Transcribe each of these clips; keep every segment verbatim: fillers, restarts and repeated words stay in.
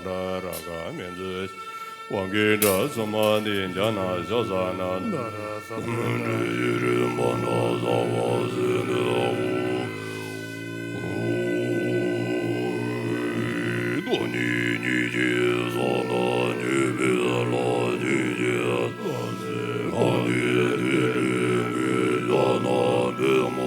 ར་ར་ག་མེ་ཛི་དབང་གི་སྒྲ་སོ་མ་ནི་ཇ་ན་ཤ་ས་ན་ན་ར་ས་ན་རི་རི་མ་ན་ས་བ་སི་ནི་འུ་འུ་ནི་ཉི་ཅི་ས་ན་ཉི་མི་ལ་ཉི་ཅི་ས་སི་ཁ་ཉི་ཏི་རི་གི་ཇ་ན་བི་མ་ཏི་ནི་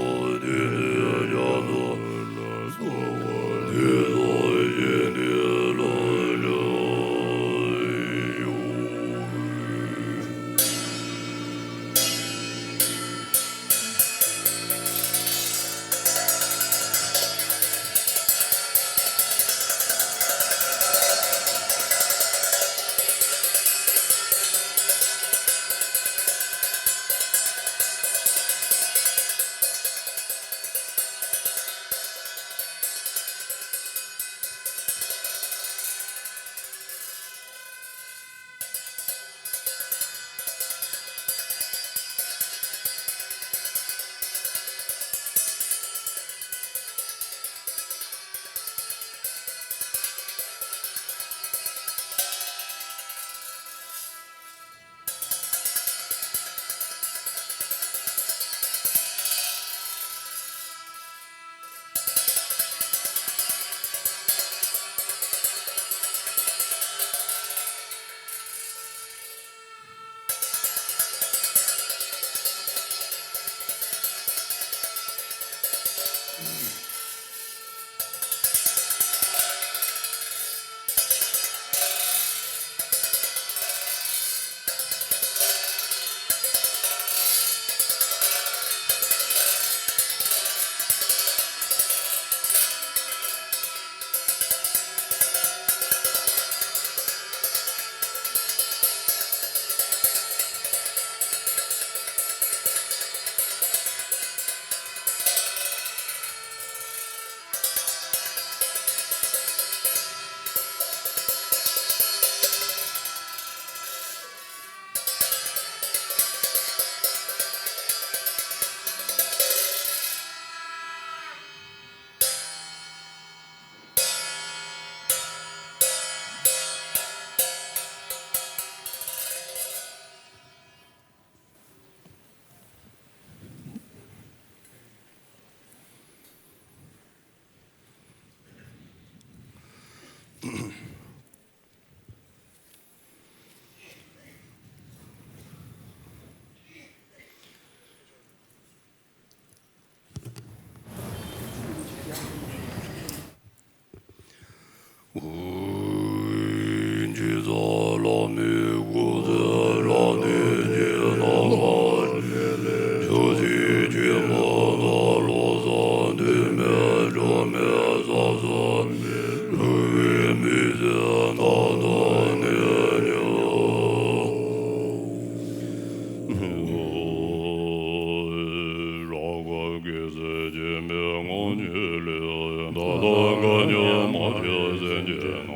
ཇ་ན།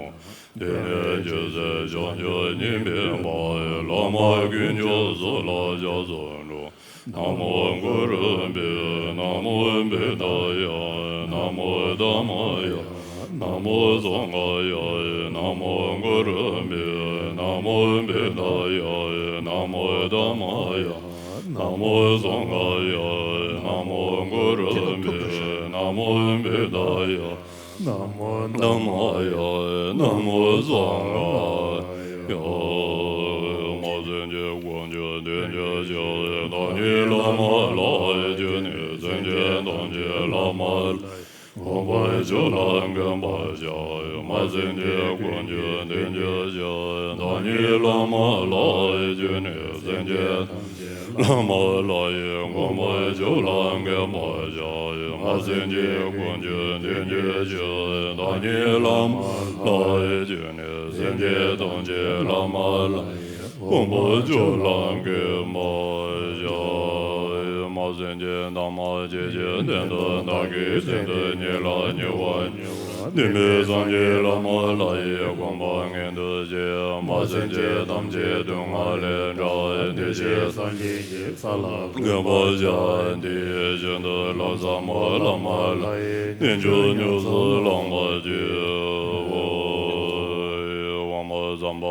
དེ་ནས་རྗེ་བཙུན་བྱང་ཆུབ་སྙིང་པོའི་བླ་མ་དཀོན་མཆོག་གསུམ་ལ་ཕྱག་འཚལ་ལོ། ན་མོ་གུ་རུ་བྷྱཿ། ན་མོ་བུདྡྷཱ་ཡ། ན་མོ་དྷརྨཱ་ཡ། ན་མོ་སངྒྷཱ་ཡ། ན་མོ་གུ་རུ་བྷྱཿ། ན་མོ་བུདྡྷཱ་ཡ། ན་མོ་དྷརྨཱ་ཡ། ན་མོ་སངྒྷཱ་ཡ། ན་མོ་གུ་རུ་བྷྱཿ། ན་མོ་བུདྡྷཱ་ཡ། ན་མོ་དྷརྨཱ་ཡ། ན་མོ་སངྒྷཱ་ཡ། མ་སེམས་ཅན་ཀུན་ཀྱང་དོན་གྱི་ཕྱིར། བདག་ཉིད་བླ་མ་ལ་ཡི་ཆོས་ནི། སེམས་ཅན་ཐམས་ཅད་བླ་མ་ལ་ཡི་དགོངས་པར་ཞུ་ལ་མགོན་པར་བྱ། མ་སེམས་ཅན་ཀུན་ཀྱང་དོན་གྱི་ཕྱིར། བདག་ཉིད་བླ་མ་ལ་ཡི་ཆོས་ནི། སེམས་ཅན་ཐམས་ཅད་བླ་མ་ལ་ཡི་དགོངས་པར་ཞུ་ལ་མགོན་པར་བྱ། མ་སེམས་ཅན་ཀུན་ཀྱང་དོན་གྱི་ཕྱིར། བདག་ཉིད་བླ་མ་ལ་ཡི་ཆོས་ནི། སེམས་ཅན་ཐམས་ཅད་བླ་མ་ལ་ཡི་དགོངས་པར་ཞུ་ལ་མགོན་པར་བྱ། མ་སེམས་ཅན་དམ་པ་ཇི་ཞིག་དོན་དུ་གདགས་ཀྱི་དོན་དུ་ཉེ་ལ་ཉེ་བར་མྱུར་བར་སྟོན་པའི་སངས་རྒྱས་བླ་མ་ལ་ཡི་དགོངས་པ་མངོན་དུ་བྱས། མ་སེམས་ཅན་ཐམས་ཅད་སྡུག་བསྔལ་ལས་བསྒྲལ་བའི་བདེ་གཤེགས་སངས་རྒྱས་ཀྱི་ས་ལ་འགོད་པར་བྱ། དེ་བཞིན་དུ་ལམ་ཟབ་མོ་བླ་མ་ལ་ཡི་རྣལ་འབྱོར་མྱུར་དུ་བླང་བར་བགྱིའོ།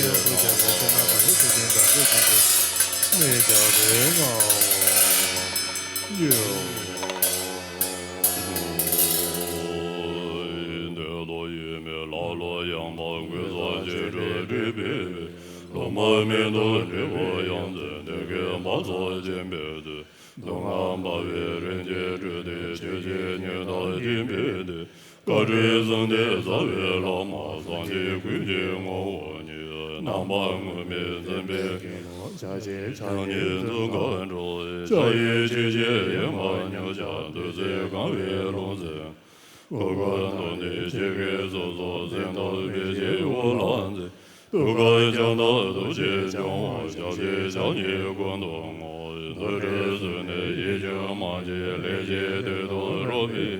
ཡང་ཁུར་ཆ་ལ་ཕྱི་ནང་གང་རེ་ཚུལ་ཁྲིམས་དང་ཚུལ་ཁྲིམས་ཀྱི་མི་བྱ་བའི་ངང་། ལོ་ཡི་མེ་ལ་ལོ་ཡང་མ་དགོས་ས་ཅི་རུ་སྒྲིབ་པའི་ལོ་མ་མེ་ཏོག་འབྲས་བུ་ཡང་ཚེ་འདི་གའི་མ་ཚོགས་ཆེན་པོའི་ཚེ། སྡུག་བསྔལ་སྤངས་པའི་རིན་ཆེན་སྤྲུལ་ཏེ་ཆོས་ཀྱི་སྙིང་དང་མཐུན་པའི་སྟེང་། བཀའ་དྲིན་གསུམ་ལྡན་རྩ་བའི་བླ་མ་སངས་རྒྱས་ཀུན་གྱི་ངོ་བོ་ཉིད། རྣམ་པ་སྔོན་མེད་འཛིན་པའི་དགེ་སློང་ཕྱག་ཆེན་བྱམས་སྙིང་འཛུམ་དཀར་འགྲོགས། ཕྱག་གཡས་འཆི་བྱེད་གཡོན་མར་མྱུར་མཆིས་བདུད་རྩིས་གང་བའི་ལུང་བསྟན། གུར་དཀར་མདོག་ནི་ཆེ་གེ་སོ་སོ་སེང་སྟག་བེ་ཅོན་འོ་ལ་མཛེས། གདུགས་དཀར་ལྕགས་ནག་གདུགས་བྱེད་ལྕང་བ་ཞལ་བྱེད་ཕྱག་གཉིས་སྐུ་མདོག་སྔོ། རྡོར་དྲིལ་གསུམ་ནི་ཡིད་བཞིན་མ་བརྗེད་ལེགས་བཞད་དུས་དང་རོལ་པའི།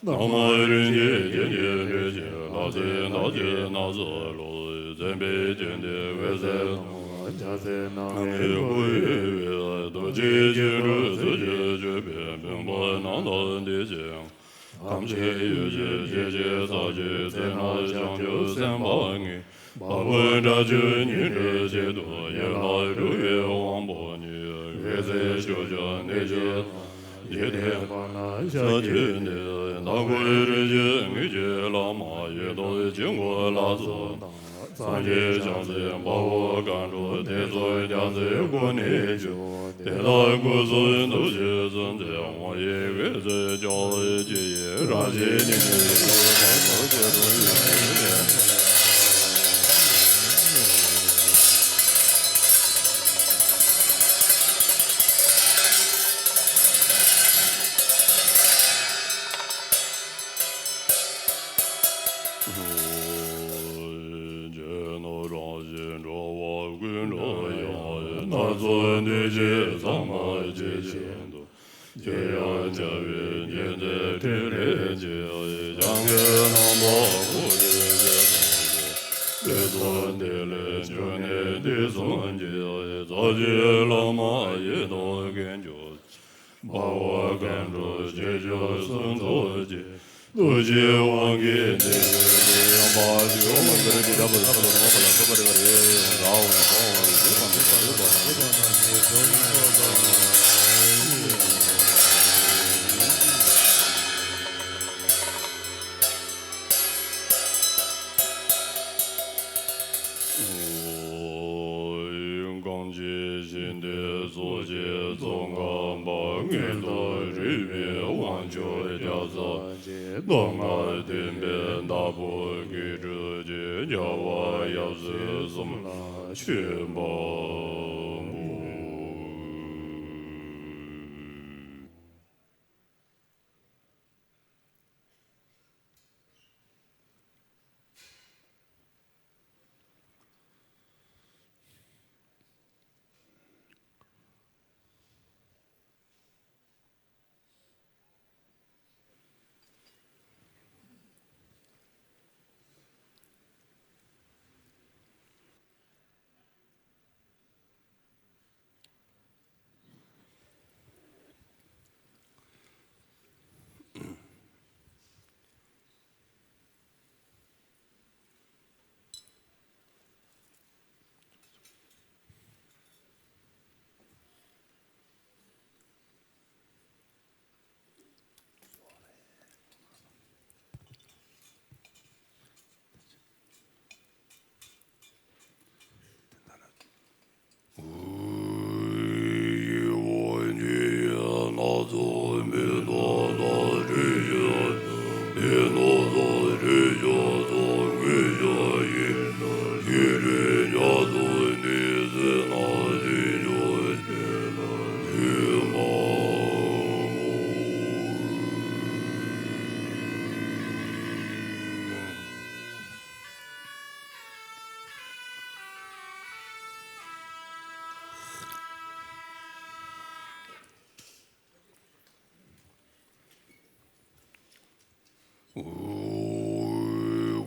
རྣམ་ལྔ་རིན་ཆེན་རྒྱན་གྱིས་སྤྲས་ཤིང་ལྷ་རྫས་སྣ་བརྒྱའི་སྣ་ཚོགས་ལུ། མཚན་དཔེའི་སྤྱན་ལྡན་འོད་ཟེར་སྟོང་། ལྗགས་རྩེ་རྣམ་སྨིན་སྐུ་ཡི་འོད། རྡོ་རྗེ་འཆང་སྒྲོགས་ཚུལ་གྱིས་བརྗོད་པའི་བུམ་པ་རྣམ་དག་འདི་བཞིན། ཐམས་ཅད་ཡོད་ཕྱིར་སྐྱེ་མཆེད་ཚར་གཅིག་ཚེ་ན་བྱང་ཆུབ་སེམས་དཔའ་ངེས། འཕགས་པའི་དགྲ་བཅོམ་ཉིད་འདྲའི་ཆེད་དུ་ཡི་དྭགས་སྒྲུབ་པའི་དབང་པོ་ཉིད། འོད་ཟེར་ཕྱོགས་བཅུར་གནས་ཕྱིར། འཇིག་རྟེན་པ་ན་ཤཱཀྱའི་གནས། ནག་པོའི་རིན་ཆེན་དངུལ་གྱི་ལྷ་མོ་ཡི་དྭགས་ཆོས་འཁོར་ལ་སོགས་དང་། སངས་རྒྱས་བྱང་སེམས་དཔའ་བོ་མཁའ་འགྲོ་དེ་ཚོགས་རྒྱལ་སྲས་ཀུན་ནས་བྱོན། དེ་དག་སྐུ་གསུམ་ཐུགས་རྗེས་གཟུང་བརྩེ་དབང་བཞི་གི་ཚུལ་བྱ་བའི་ཕྱི་ཡི་རང་བཞིན་ཉིད་ཀྱི་སྐུ་དང་ཐུགས་རྗེ་དྲུང་ཡོད་པའི། རྗེས་གནང་རང་བཞིན་འགྲོ་བ་ཀུན་འགྲོ་ཡང་། སྣ་ཚོགས་འདུ་བྱེད་ཚང་མ་ཇི་བཞིན་དུ། ཇི་ཡང་བྱ་བའི་རྒྱུ་འདི་ཐུགས་ལས་བྱེད། བྱང་གི་རྣམ་པ་ཀུན་ཏུ་བརྗོད་དང་བཞི། དུས་གསུམ་དེ་ལས་བྱུང་ནས་དུས་གསུམ་གྱི། རྩ་བརྒྱུད་བླ་མ་ཡི་དམ་དཀོན་མཆོག་དཔའ་བོ་མཁའ་འགྲོ་ཆོས་སྐྱོང་གསུམ་ཚོགས་ཀྱི། ཐུགས་རྗེའི་དབང་གིས་འདི་ཡི་ཡང་བ་ཇོ་བོ་འདིར་གྱི་རྒྱབ་ལ་ས་ལ་མ་པ་ལ་ཁ་པ་རེ་བ་རེ་ཡང་ར་འོང་ས་འོང་རེ་ཞེས་པ་འདི་པ་རེ་པ་རེ་པ་ན་ནི་སོ་ན་པ་ལ། གང་ཕྱིར་ཞིང་འདི་སོགས་ཀྱི་ཙོང་ཁ་པ་མངོན་མཐོ་རིག་པའི་དབང་ཕྱུག་རྒྱལ་སྲས་ཆེན་སྟོང་ལྔ་བསྟན་པའི་བདག་པོ་དགེ་ཕྲུག་ཅེས་བྱ་བ་ཡབ་སྲས་གསུམ་ལ་མཆོད་པ་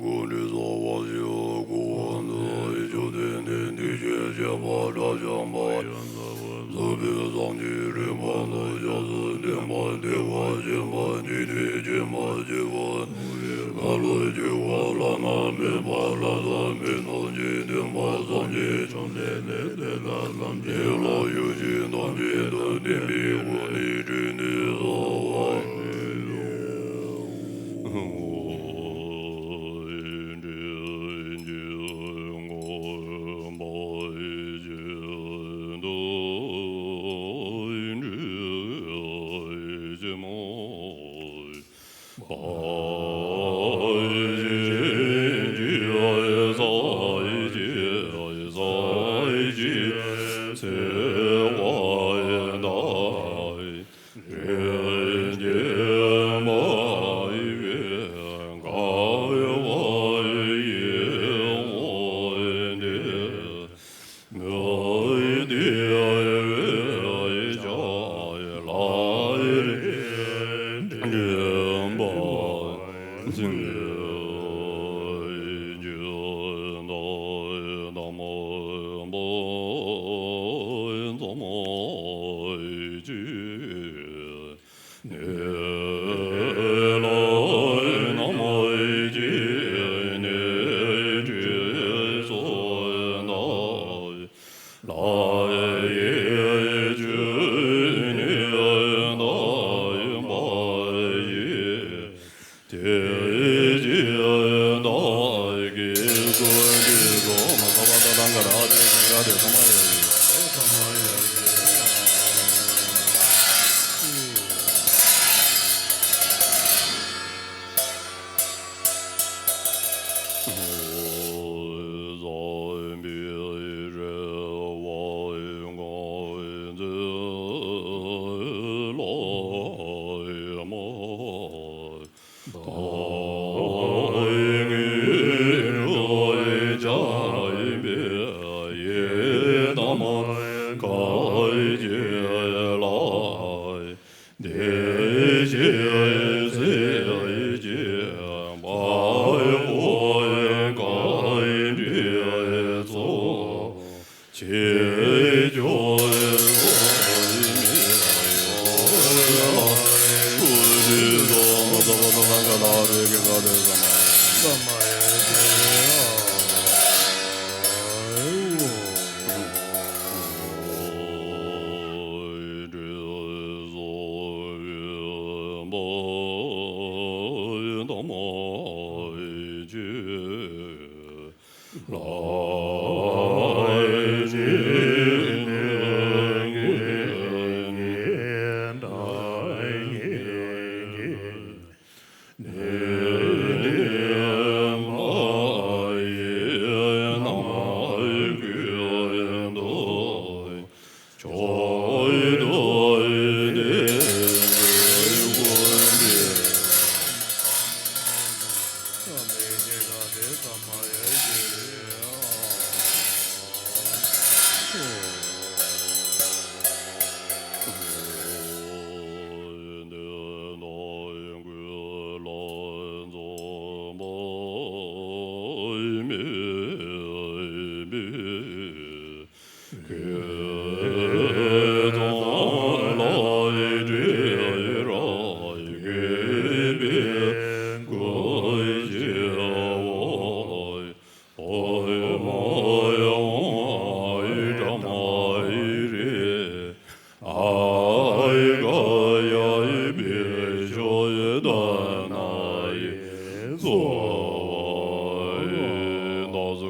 འབུལ།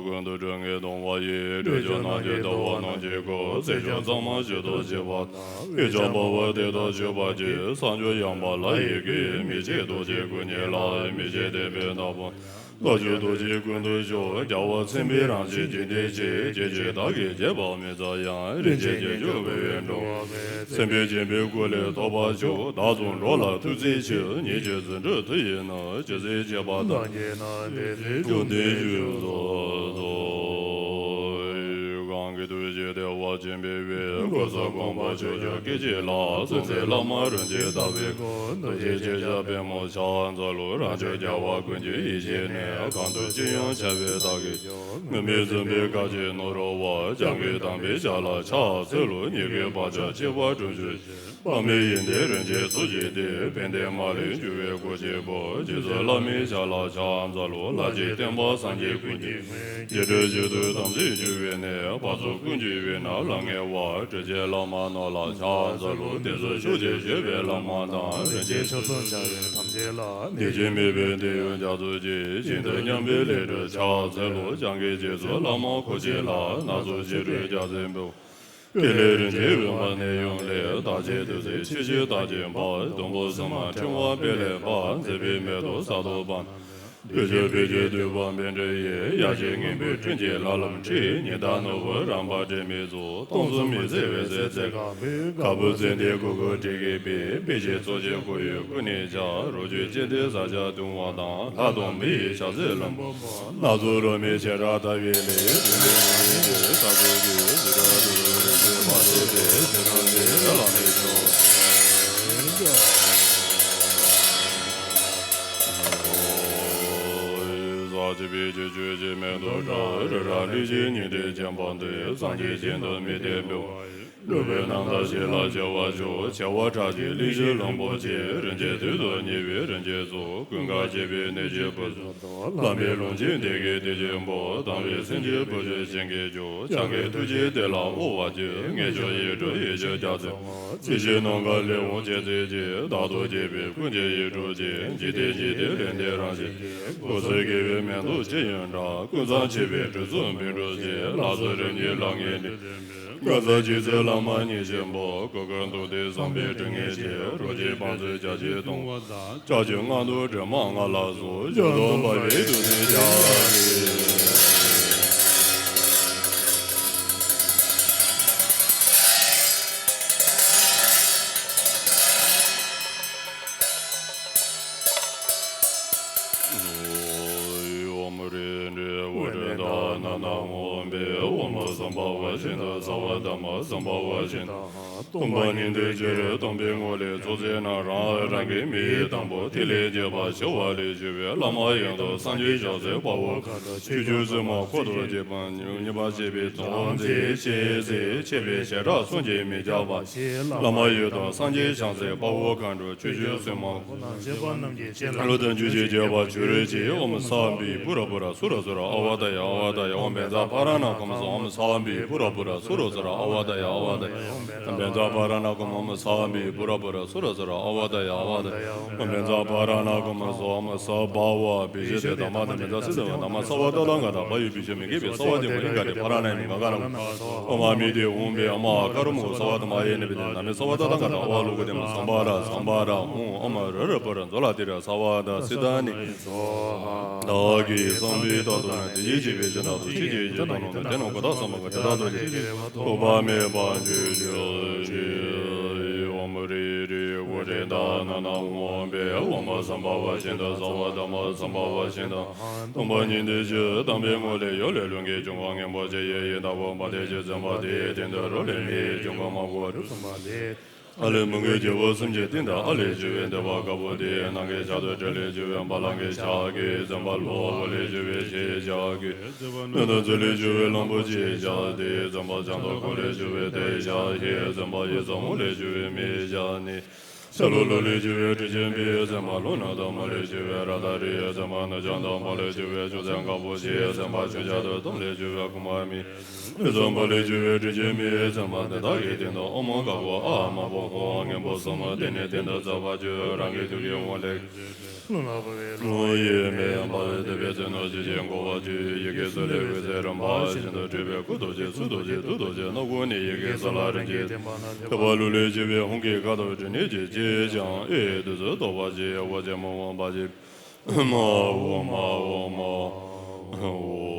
ཀུན་ཏུ་སྒྲོན་མེ་གཏོང་བ་ཡི། སྤྲོས་བཅས་རྣམས་ཀྱི་ལྟ་བ་རྣམས་ཀྱི་སྐུ། སེམས་བྱུང་གཙང་མ་བཞི་དང་བཅས་པ་དང་། ཡིད་བྱང་འཕགས་པ་དེ་དག་སྤྱོད་པ་གཅིག་བསམ་བྱུང་ཡངས་པ་ལ་ཡི་གེ། མི་ཕྱེད་རྡོ་རྗེ་སྐུ་བརྙེས་ལ། མི་ཕྱེད་བརྟན་པའི་ཐབས་དང་། ལྷ་ཆོས་རྡོ་རྗེ་ཀུན་ཏུ་ཤོག་རྒྱལ་བ་སེམས་དཔའི་རང་བཞིན་འཇིག་རྟེན་གྱི། སྐྱེ་མཆེད་དག་གིས་བསྐྱེད་པ་མི་ཟད་ཡང་། རིན་ཆེན་རྒྱན་གྱུར་འོད་འཕྲོ་བ། སེམས་དཔའི་སྦྱིན་པའི་སྐུ་ལས་ཐོབ་པར་ཤོག་བདག་བཟུམ་འགྲོ་ལ་ཐུགས་བརྩེ་ཆེ། ཉེས་སྤྱོད་རྫུ་འཕྲུལ་མཐུ་ཡིས་ནི། ཇི་སྲིད་བྱེད་པ་དག་བྱུང་སྟེ་བཞུགས་སོ། གང་གི་ཐུགས་རྗེས་བདེ་བ་ཅན་འཕེལ་བའི། གོ་ས་གོང་མ་ཆོས་ཀྱི་སྐད་ཅིག་ལ། སྲོག་འཛིན་བླ་མ་རིན་ཆེན་ལྟ་བུའི་སྐུ། རྡོ་རྗེ་ཅན་ཞབས་པད་མོ་ཕྱག་འཚལ་ལོ། རང་ཕྱོགས་རྒྱལ་བ་ཀུན་གྱི་ཡེ་ཤེས་ནས། གང་དུ་ཅི་ཡང་འཆར་བའི་བདག་གིས་ཀྱང་། དངོས་མེད་རྫུན་པའི་བཀའ་བཞིན་ནོར་བ། སྤྱང་ཀིས་བཏང་པའི་ཞྭ་ལ་ཕྱག་འཚལ་ལོ། ཉེས་ཀྱི་བག་ཆགས་ཆེ་བ་དྲུངས་འཇོམས་ཤིང་། དཔག་མེད་ཡོན་ཏན་རིན་ཆེན་གཙོ་བྱས་ཏེ། དཔལ་ལྡན་མ་ལུས་འཇུག་པའི་སྐུ་གཅིག་པུ། རྗེ་བཙུན་བླ་མའི་ཞབས་ལ་ཕྱག་འཚལ་ལོ། ལྷ་གཅིག་བསྟན་པ་སངས་རྒྱས་ཀུན་གྱི་སྨན། རྗེ་བཙུན་ཞི་དུལ་དམ་ཚིག་འཇུག་པའི་གནས། བར་གསུམ་ཀུན་གྱི་ཡུལ་ན་ལྷང་ངེ་བ། ཁྲི་ཆེན་བླ་མ་རྣམས་ལ་ཕྱག་འཚལ་ལོ། བསྟན་སྲུང་ཕྱོགས་བཅུར་བཞུགས་པའི་བླ་མ་དང་། རིན་ཆེན་ཕྱག་རྩལ་འཆང་བའི་ཐམས་ཅད་ལ། ནད་ཀྱིས་མེད་པའི་དེད་དཔོན་རྒྱ་མཚོ་རྗེ། ཞིང་དུ་མཉམ་པའི་ལས་སྒྲུབ་ཕྱག་འཚལ་ལོ། སྤྱང་ཀིའི་རྗེ་བཙུན་བླ་མ་འཁོར་བཅས་ལ། སྣ་ཚོགས་བྱད་སྒྲོན་རྒྱ་མཚོའི་སྤོས། སྐེ་ལས་རིན་ཆེན་འོད་དཔག་ནས་ཡོངས་བརླན། རྟགས་བཅས་བདུད་རྩི་ཆུ་སྐྱེས་རྟགས་ཅན་འབར། སྡོང་པོ་གསུམ་མ་ཕྲེང་བ་སྤོས་ལས་འབར། མཛེས་པའི་མེ་ཏོག་ས་དོ་བམ། འོད་ཆེན་བོད་ཀྱི་བདུད་དཔུང་བཻ་ཌཱུརྱའི། ཡ་གྱལ་སྙིང་པོའི་སྤྲིན་གྱིས་ལྷ་ལམ་འཁྲིགས། ཉི་ཟླ་ནོར་བུ་རམ་པ་དྲི་མེད་གཟུགས། སྟོང་གསུམ་མི་བཟད་འོད་ཟེར་ཚེ་གང་འཕེལ། གར་པོ་ཙན་དན་གུ་གུལ་དྲི་གིས་སྦིས། སྤོས་ཆེན་ཚོགས་ཀྱི་སྐུ་ཡི་སྐུ་ནི་ཕྱག་རོ་ཁྱི་ཅན་དེ་ས་ཆ་གདུང་བ་དང་། ལྷ་དང་མི་ཡི་ཕྱག་འཚལ་ལྷུན་པོ་མ། སྣ་ཚོགས་རོལ་མོའི་བྱེ་བྲག་ལྟ་བའི་ལས། བུམ་པའི་ནང་ནས་ས་ཚོགས་ཀྱི་ཟི་ཀྲ་དུ་རུ་རིན་ཆེན་འབར་བ་སྟེ། ཟི་ཀྲ་དེ་ལ་མི་ཆོག་ས་ བྱེད་པའི་ཆོས་སྤྱོད་ཀྱི་མེ་ཏོག་བཀྲ་རི་ར་ལུས་ཀྱི་ཉི་ཟླའི་སྤྱན་སྤངས་ཏེ། སངས་རྒྱས་ཞིང་དུ་མི་ལྡན་པའི་འགྲོ་བའི་རྣམ་ཐར་ཞིག་ལ་སྐྱེ་བར་ཤོག། བྱེ་བ་ཕྲག་གི་གླིང་བཞི་གླང་པོ་ཆེ། རིན་ཆེན་དུས་སུ་མཉེས་པའི་རིན་ཆེན་གཟུགས། ཀུན་དགའ་བྱེད་པའི་གནས་ཀྱི་བུ་ཆུང་དང་། ལྷ་མིའི་ལུང་བཞིན་བདེ་གཤེགས་བདེ་ཆེན་པོ། དམ་པའི་སེམས་ཀྱི་བུ་ཆུང་བྱིན་གྱིས་བརླབ། སྤྱང་ཀའི་ཐུགས་རྗེ་དེ་ལ་དབུལ་བར་བགྱི། ངེས་འབྱུང་ཡིད་སྤྲུལ་ཡེ་ཤེས་རྒྱལ་མཚན། ཚེ་ཕྱི་ནམ་མཁའ་ལས་འོངས་བྱེད་རྩེ་གཅིག། བདག་ཏུ་བྱས་པའི་ཀུན་མཁྱེན་ཡིད་སྤྲུལ་གྱིས། འཇིག་རྟེན་འཇིག་རྟེན་ལས་འདས་རང་བཞིན། འོད་གསལ་དགེ་བའི་མེ་ཏོག་ཅི་ཡང་འདྲ། ཀུན་བཟང་བྱེད་པའི་སྤྲུལ་གཟུགས་བིང་འགྲོ་ཞིང་། ལག་སོར་རིམ་གྱིས་ལག་ངན་ནི། ངན་སོང་ཇི་སྲིད་ལམ་མ་ཉེས་ཤིང་པོ། གོས་དཀར་གདུང་འདི་བཟང་པོའི་དྲི་ངད་ཀྱིས། རོ་བརྒྱའི་བང་མཛོད་རྒྱ་ཆེར་གཏོང་བ་དང་། ལྕགས་ཀྱུ་རྔ་བརྡུང་སྒྲོལ་མ་ལྔ་ལ་སོགས། འཇམ་ཏོང་འབར་བའི་ཐུགས་སྲས་རྒྱ་ཆེ། ཨོམ་རིན་རི་འོད་འདྲེན་དང་ནམ་མཁའ་འོང་བའི་ཨོམ་སམ་བྷ་ཝ་བཞིན་དུ། རྩ་བ་ཐ་མ་སམ་བྷ་ཝ་བཞིན་དུ། སྟོང་པ་ཉིད་དུ་ཆེར་སྟོང་པའི་ངོ་ལས་ཚོགས་བསགས་ན་རང་རང་གི་མིང་དང་པོ་ཐིག་ལེ་བརྒྱད་པ་ཞི་བ་ལས་བྱུང་བའི་བླ་མ་ཡོན་ཏན་སངས་རྒྱས་ཞབས་སོར་དཔའ་བོ་མཁའ་འགྲོ་ཆོས་སྐྱོང་སྲུང་མ་འཁོར་དང་བཅས་པ་མཉེས་པར་བྱེད་པའི་དམ་ཚིག་ཆེས་ཆེས་ཆེ་བའི་བྱེ་བྲག་སུམ་ཅུ་མི་ཁྱབ་པ། བླ་མ་ཡོན་ཏན་སངས་རྒྱས་ཞབས་སོར་དཔའ་བོ་མཁའ་འགྲོ་ཆོས་སྐྱོང་སྲུང་མ། བློ་དང་ཆོས་ཀྱི་རྒྱལ་བ་ཆོས་རིན་ཆེན། ཨོམ་སྭ་བྷི་བྷུ་ར་བྷུ་ར་སུ་ར་སུ་ར་ཨ་བ་ཏ་ཡ་ཨ་བ་ཏ་ཡ། ཨོམ་བཛྲ་པཱ་ར་ཎ་ཀུམ་སྭ། ཨོམ་སྭ་བྷི་བྷུ་ར་བྷུ་ར་སུ་ར་སུ་ར་ཨ་བ་ཏ་ཡ་ཨ་བ་ཏ་ཡ། ཨོམ་བཛྲ་པཱ་ར་ཎ་ཀུམ། ཨོམ་སྭ་བྷི་བྷུ་ར་བྷུ་ར་སུ་ར་སུ་ར་ཨ་བ་ཏ་ཡ་ཨ་བ་ཏ་ཡ། ཨོམ་བཛྲ་པཱ་ར་ཎ་ཀུམ་སྭ། ཨོམ་སྭ་བྷཱ་ཝ་བི་ཤ་ཏེ་དྷརྨ་ཏེ། བཛྲ་སིདྡྷི་ཝ་དྷརྨ། སརྦ་ཏ་ལ་ག་ཏ་བྷ་ཡུ་བི་ཤ་མི་ཀེ་བི། སརྦ་དེ་ཝ་ཨི་ག་ཏེ་ཕ་ར་ཎ་མི་ག་ག་ར། ཨོམ་ཨ་མི་ཏེ་ཧཱུྃ་བི་ཨ་མ་ཨ་ཀ་རུ་མུ། སརྦ་དྷརྨ་ཨ་ཡེ་ནི་བི་ཏེ་ན་མི། སརྦ་ཏ་ལ་ག་ཏ་ཨ་བ་ལོ་ཀོ་ཏེ་མ། སམ་བྷ་ར་སམ་བྷ་ར་ཧཱུྃ། ཨོམ་ར་ར་པ་ར་ཛྭ་ལ་ཏི་ར། སརྦ་དྷ་སིདྡྷ་ནི། བདག་གིས་བསམ་པའི་རྟགས་ཐོབ་ན། དེ་བཞིན་གཤེགས་པའི་བྱིན་རླབས་ཏེ། ཆོས་ཀྱི་རྒྱལ་པོ་རྣམས་དང་། དེ་རྣམས་གོ་ཐོབ་བསམ་པ་དང་། དེ་དག་ཐམས་ཅད་ཐོགས་པ་མེད་པར་འགྲུབ་གྱུར་ཅིག། ཨོམ་རི་རི་ཨོ་རི་ཏ་ན་ན་ཨོམ་བྷེ། ཨོམ་སམ་བྷ་ཝ་ཤིན་ཏུ་སརྦ་དྷརྨ་སམ་བྷ་ཝ་ཤིན་ཏུ། སྟོང་པ་ཉིད་དུ་ཆེར་དམ་པའི་ངོ་ལས་ཡོལ་བའི་ལུས་ངན་བྱུང་བ་ངན་པ་ཅི་ཡིན་ཡིན་དག་པོ་མ་དད་ཅིང་འཛིན་པ་དེའི་སྟེང་དུ་རོ་ལས་མེ་ཡི་འབྱུང་ཁམས་མ་གོ་བ་གྲུབ་ཟིན་པ་ལས། ཨ་ལས་མུན་གྱི་རྒྱལ་པོ་གསུམ་གྱི་སྟེང་དུ་ཨ་ལས་བྱུང་བའི་འདོད་པ་དཀར་པོ་དེའི་ནང་གི་ཆར་དུ་དྲི་ལས་བྱུང་བའི་བ་ལང་གི་ཆར་གྱིས་ཟིན་པ་ལོ། འོ་ལས་བྱུང་བའི་ཆུའི་ཆར་གྱིས་སྣོད་དང་མཛོད་ལས་བྱུང་བའི་གླང་པོ་ཆེའི་ཆར་དེས་ཟིན་པ། ལྗང་ཐོག་ཁོག་ལས་བྱུང་བའི་རྟའི་ཆར་གྱིས་ཟིན་པ། ཡིད་ཟ་འོང་ལས་བྱུང་བའི་མེའི་ཆར་ནི། ཤ་ལུག་ལུག་ལས་བྱུང་བའི་དྲི་ཆེན་སྤོས་ཟིན་པ། ལུག་ནག་དང་མ་ལས་བྱུང་བའི་ར་དྭ་རིའི་ཟིན་པ། ནག་ཅང་དང་མ་ལས་བྱུང་བའི་ཅུང་ཟད་དཀར་པོ་ཞིག་ཟིན་པ། ཆུ་བྱ་དང་དུམ་ལས་བྱུང་བའི་ཁུག་མ་མི། ཨེ་ཙམ་པ་ལས་བྱུང་བའི་དྲི་ཆེན་མི་ཟིན་པ། དེ་དག་གི་སྟེང་དུ་ཨོམ་དཀར་པོ་ཨ་མ་པོ་ཧོ་ངན་པོ་གསུམ་དེ་ནི་སྟེང་དུ་འཛག་པར་གྱུར། རང་གི་ཐུགས་ཀྱི་དབང་ལས། རླུང་ལ་བབས་པའི་རླུང་ཡིས་མེ་འབར་བའི་དུད་པའི་ཚོགས་རྣམས་ཞི་ཞིང་འགུགས་པར་བྱེད། ཡི་གེ་སོགས་ལས་འོད་ཟེར་རིམ་པ་བཞིན་དུ་འཕྲོས་པས་སྐུ་སྟོབས་ཆེ་ཚུལ་སྟོབས་ཆེ་མཐུ་སྟོབས་ཆེ་སྣ་ཁུང་ནས་ཡི་གེ་སོགས་ལ་རིམ་གྱིས་ཐིམ་པ་ན། ཐོད་པ་ལུག་ལས་བྱུང་བའི་ཧཱུྃ་གི་ཁ་དོག་དྲི་ནད་ཀྱི་ལྕེ་ལྕང་ཨེ་དུས་སུ་བཟློག་པར་བྱེད། འོད་ཟེར་མང་པོ་འབར་ཞིང་མ་འོ་མ་འོ་མ་འོ།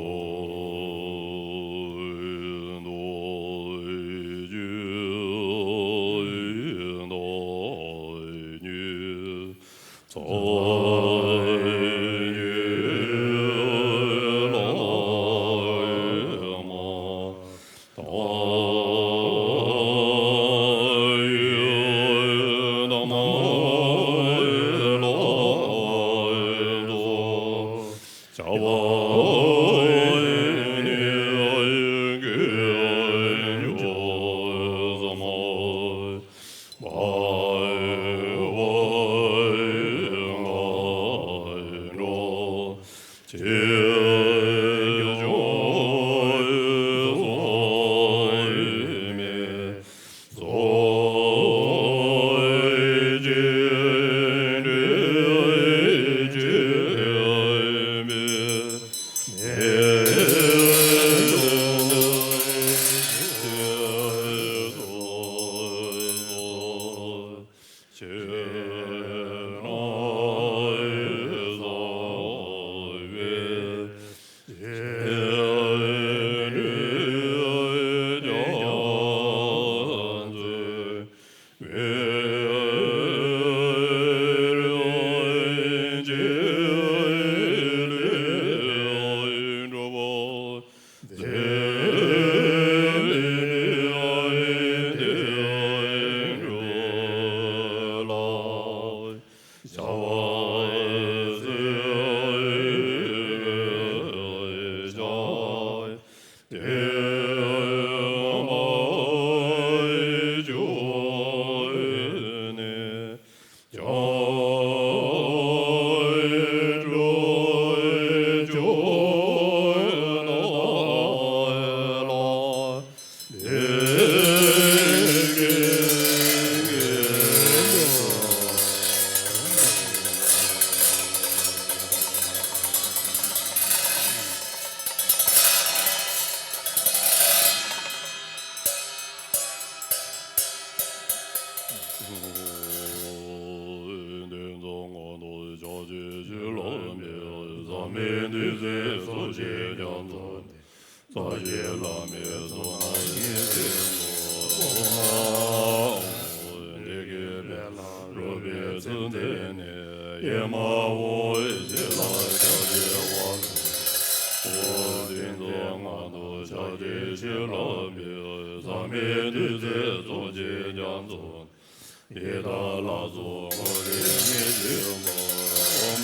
དེ་ཚོ་སྔོན་དུ་ཕྱག་རྒྱ་ཆེ་ལ་འབད། ཟབ་མོའི་བདུད་རྩི་ཚོགས་ཀྱིས་ཀྱང་མཚོན་ཏེ། ས་གཞི་བླ་མེད་གཙུག་ན་མཉེས་པའི་མཐུ། ཨོཾ། བདེ་དགེ་དཔལ་ལ་རོལ་པའི་མཚོན་རྩེ་ནས། ཨེ་མ་ཧོ། ཞི་ལ་ཕྱག་བགྱི་བ་དང་། ཨོཾ། དེ་ཚོ་སྔོན་དུ་ཕྱག་རྒྱ་ཆེ་ལ་འབད། ཟབ་མོའི་བདུད་རྩི་ཚོགས་ཀྱིས་ཀྱང་མཚོན། ཡི་དྭགས་ལ་སོགས་འཁོར་བའི་ཉེས་སྤྱོད་པ།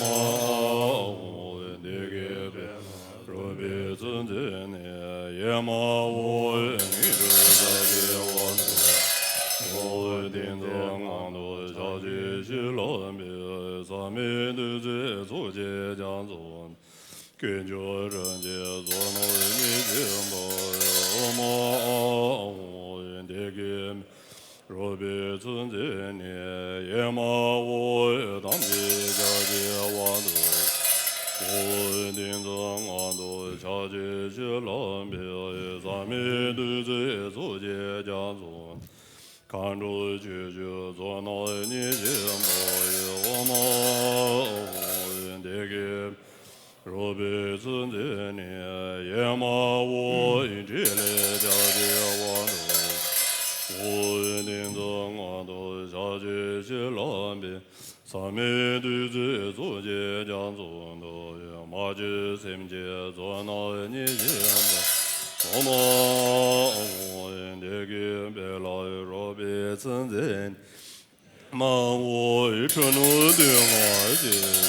ཨོཾ་ཨཱཿཧཱུྃ། བདེ་དགེ་དཔལ་ལ་རོལ་པའི་མཚོན་རྩེ་ནས། ཨེ་མ་ཧོ། དངོས་གྲུབ་ཕྱག་བགྱི་བ་དང་། ཨོཾ། དེ་ཚོ་སྔོན་དུ་ཕྱག་རྒྱ་ཆེ་ལ་འབད། ཟབ་མོའི་བདུད་རྩི་ཚོགས་ཀྱིས་ཀྱང་མཚོན། ཀུན་འབྱུང་རིན་ཆེན་མཚོ་རྣམས་མཉེས་སྤྱོད་པ། ཨོཾ་ཨཱཿཧཱུྃ། བདེ་དགེ་རོལ་པའི་མཚོན་རྩེ་ནས། ཨེ་མ་ཧོ། དམ་ཚིག་ཕྱག་བགྱི་བ་དང་། ཨོཾ། དེ་ཚོ་སྔོན་དུ་ཕྱག་རྒྱ་ཆེ་ལ་འབད། ཟབ་མོའི་བདུད་རྩི་ཚོགས་ཀྱིས་ཀྱང་མཚོན། མཁའ་འགྲོ་ཆོས་སྐྱོང་ཚོགས་རྣམས་མཉེས་སྤྱོད་པ། ཨོཾ་ཨཱཿཧཱུྃ། བདེ་དགེ་རོལ་པའི་མཚོན་རྩེ་ནས། ཨེ་མ་ཧོ། ཕྲིན་ལས་ཕྱག་བགྱི་བ་དང་། ཨོཾ། དེ་ཚོ་སྔོན་དུ་ཕྱག་རྒྱ་ཆེ་ལ་འབད། ཟབ་མོའི་བདུད་རྩི་ཚོགས་ཀྱིས་ཀྱང་མཚོན་ཏོ། མ་གྱུར་སེམས་ཅན་ཚོགས་རྣམས་མཉེས་སྤྱོད་པ། ཨོཾ་ཨཱཿཧཱུྃ། བདེ་དགེ་དཔལ་ལ་རོལ་པའི་མཚོན་རྩེ་ནས། མ་འོངས་འཁྲུལ་སྣང་སྡུག་བསྔལ་ཞི་བའི།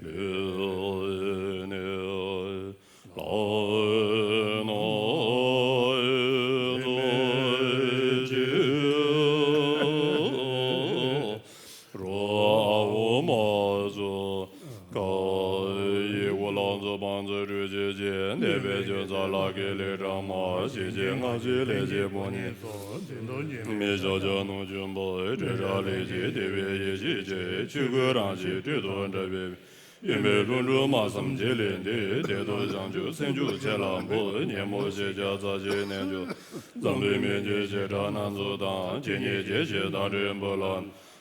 ལས་ནི་ལ་ནོ་ཙོ་ཅི་རོ་མ་ཙོ་ཀ་ཡི་གོ་ལ་ཙོ་བང་ཙོ་རུ་ཅི་ཅི་འདས་པའི་ཆོས་ཚ་ལ་ཀེ་ལེ་གྲ་མ་ཤི་ཅི་ང་ཚོའི་ལས་ཀྱི་བུ་ནི་མི་བཞག་བྱ་ནུ་ཆུན་པོ་དྲི་ར་ལས་ཀྱི་དེ་བའི་ཡེ་ཤེས་ཀྱི་ཆོས་སྐུ་རང་བཞིན་སྤྲོས་དུ་འདྲ་བའི། ཡིན་པའི་ལྷུན་གྲུབ་སྨྲ་བསམ་བརྗེད་ལས་འདས། དེ་དུ་བྱང་ཆུབ་སེམས་མཆོག་ཁྱེད་ལ་འབུལ། ཉོན་མོངས་ཤེས་བྱ་རྩ་ཆེན་རྣལ་འབྱོར། འཛམ་བུའི་མི་མཇེད་བྱེ་བྲག་སྣ་ཚོགས་དང་། ཇི་སྙེད་བྱེད་ཞིང་དང་འབྲས་བུ་ལ།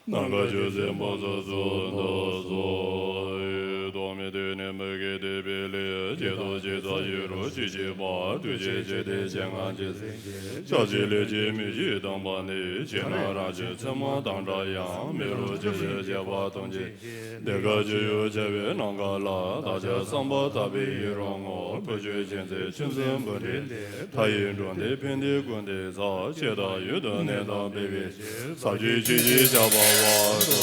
ནམ་མཁའ་ཆུ་སྲིན་འབུ་ཚོགས་གསུམ་དུ་སོགས། ཐོག་མེད་དུས་ནས་མི་སྐྱེ་དེ་བས་ལས། བརྒྱད་སྟོང་ཕྱེད་རྩ་བཞི་རུ་ཅི་མཆིས་པ། ཐུགས་རྗེ་ཆེ་སྟེ་ཆེ་ང་རྗེ་སེམས་ཅན། ཆགས་ཞེན་ལས་ཀྱི་མི་བཞི་སྡོམ་པ་ནི། ཕྱི་ནང་རང་བཞིན་མཚན་མ་དང་འདྲ་ཡང་། མི་རུ་ཅི་ཞིག་བྱེད་པ་སྟོང་ཆེན། དེ་ཀ་ཅི་ཡོད་བྱ་བའི་ནམ་མཁའ་ལ། བདག་ཅག་བསམ་པ་ཐག་པའི་ཡིད་རང་ངོ་། བུ་ཆུ་ཆེན་ཚེ་ཆུ་འཛིན་འབུམ་ཏེ་འདས། མཐའ་ཡས་འགྲོ་འདི་ཕན་བདེ་ཀུན་ཏེ་ས། ཆེ་དང་ཡུལ་དུ་གནས་དང་སྤེལ་བའི་ཕྱིར། ས་བཅུའི་ཆོས་བཞིན་ཆགས་པ་བར་དུ།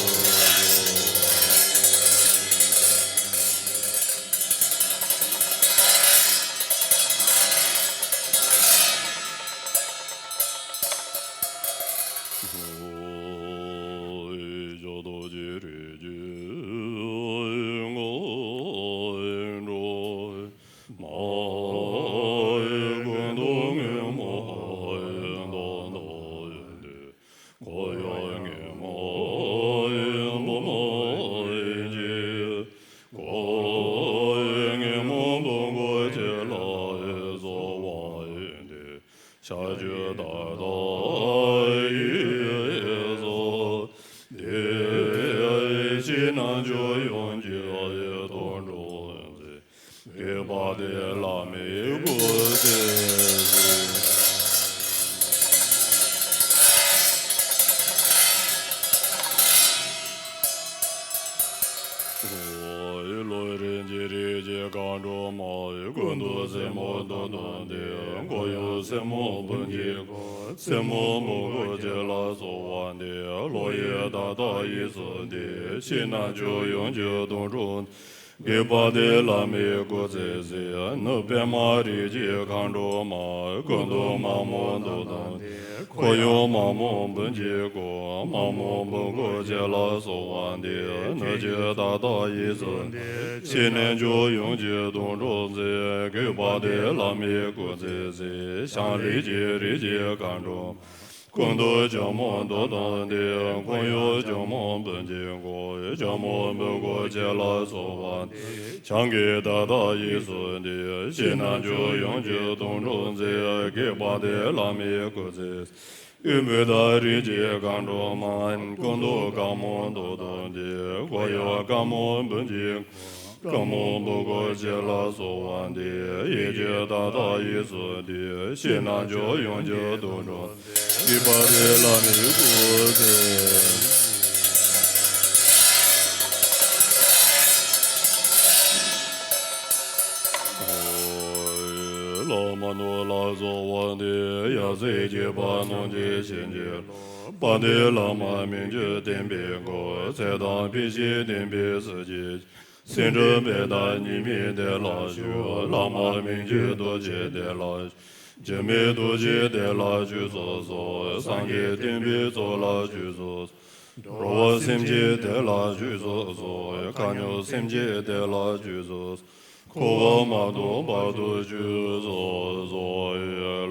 ཕྱག་རྒྱུད་ད་ལྟ་ཡིས་སོ། དེ་ཕྱི་ནང་ཆོས་ཡོངས་ཀྱི་དོན་འགྲུབ་མཛད། དགེ་བ་དེ་བླ་མའི་སྐུ་ཚེ་ཟིན། ལོ་རིན་གྱི་རིགས་ཀྱི་མཁའ་འགྲོ་མ། ཀུན་ཏུ་སེར་མོ་འདོད་དོན་དེ། འཁོར་ཡུག་སེར་མོ་འབུམ་གྱིས་བསྐོར། སེར་མོ་འབུམ་སྐོར་བྱེད་ལ་གསོལ་བ་འདེབས། ལོ་ཡི་ད་ལྟ་ཡིས་སུ་འདི། ཕྱི་ནང་ཆོས་ཡོངས་ཀྱི་དོན་འགྲུབ། དགེ་བ་དེ་བླ་མའི་སྐུ་ཚེ་ཟིན། ནུབ་པདྨ་རིགས་ཀྱི་མཁའ་འགྲོ་མ། ཀུན་ཏུ་མ་མོ་འདོད་དོན་དེ། འཁོར་ཡུག་མ་མོ་འབུམ་གྱིས་བསྐོར། མ་མོ་འབུམ་སྐོར་བྱེད་ལ་གསོལ་བ་འདེབས། ནུབ་ཕྱི་ད་ལྟ་ཡིས་སུ་འདི། ཕྱི་ནང་ཆོས་ཡོངས་ཀྱི་དོན་འགྲུབ་མཛད། དགེ་བ་དེ་བླ་མའི་སྐུ་ཚེ་ཟིན། བྱང་ལས་ཀྱི་རིགས་ཀྱི་མཁའ་འགྲོ། ཀུན་ཏུ་ཇོ་མོ་འདོད་དོན་དེ། འཁོར་ཡུག་ཇོ་མོ་འབུམ་གྱིས་བསྐོར། ཇོ་མོ་འབུམ་སྐོར་བྱེད་ལ་གསོལ་བ་འདེབས། བྱང་གི་ད་ལྟ་ཡིས་སུ་འདི། ཕྱི་ནང་ཆོས་ཡོངས་ཀྱི་དོན་འགྲུབ་མཛད། དགེ་བ་དེ་བླ་མའི་སྐུ་ཚེ། ཨུཏྤལ་དང་རིགས་ཀྱི་མཁའ་འགྲོ་མ། ཀུན་ཏུ་དཀར་མོ་འདོད་དོན་དེ། འཁོར་ཡུག་དཀར་མོ་འབུམ་གྱིས། དཀར་མོ་འབུམ་སྐོར་བྱེད་ལ་གསོལ་བ་འདེབས། ཡིད་ཀྱི་ད་ལྟ་ཡིས་སུ་འདི། ཕྱི་ནང་ཆོས་ཡོངས་ཀྱི་དོན་འགྲུབ། དགེ་བ་དེ་བླ་མའི་སྐུ་ཚེ། བླ་མ་ནོར་ལ་གསོལ་བ་འདེབས། ཡབ་སྲས་བརྒྱད་པ་རྣམས་ཀྱི་བྱིན་གྱིས་རློབས། དཔལ་ལྡན་བླ་མ་མི་འགྱུར་བསྟན་པའི་སྐུ། ཚེ་དང་འཕེལ་ཕྱིར་བསྟན་པའི་སྲིད་ཀྱི། སེང་འབྲུག་པའི་བདག་ཉིད་མི་དེ་ལ་ཞུ། བླ་མ་མི་འགྱུར་རྡོ་རྗེ་དེ་ལ་ཞུ། འགྱུར་མེད་རྡོ་རྗེ་དེ་ལ་ཞུ་སོ་སོ། སངས་རྒྱས་བསྟན་པའི་ཚོགས་ལ་ཞུ་སོ་སོ། འགྲོ་བ་སེམས་ཅན་དེ་ལ་ཞུ་སོ་སོ། མཁའ་མཉམ་སེམས་ཅན་དེ་ལ་ཞུ་སོ་སོ། འཁོར་བ་མ་སྟོངས་བར་དུ་ཞུ་སོ་སོ།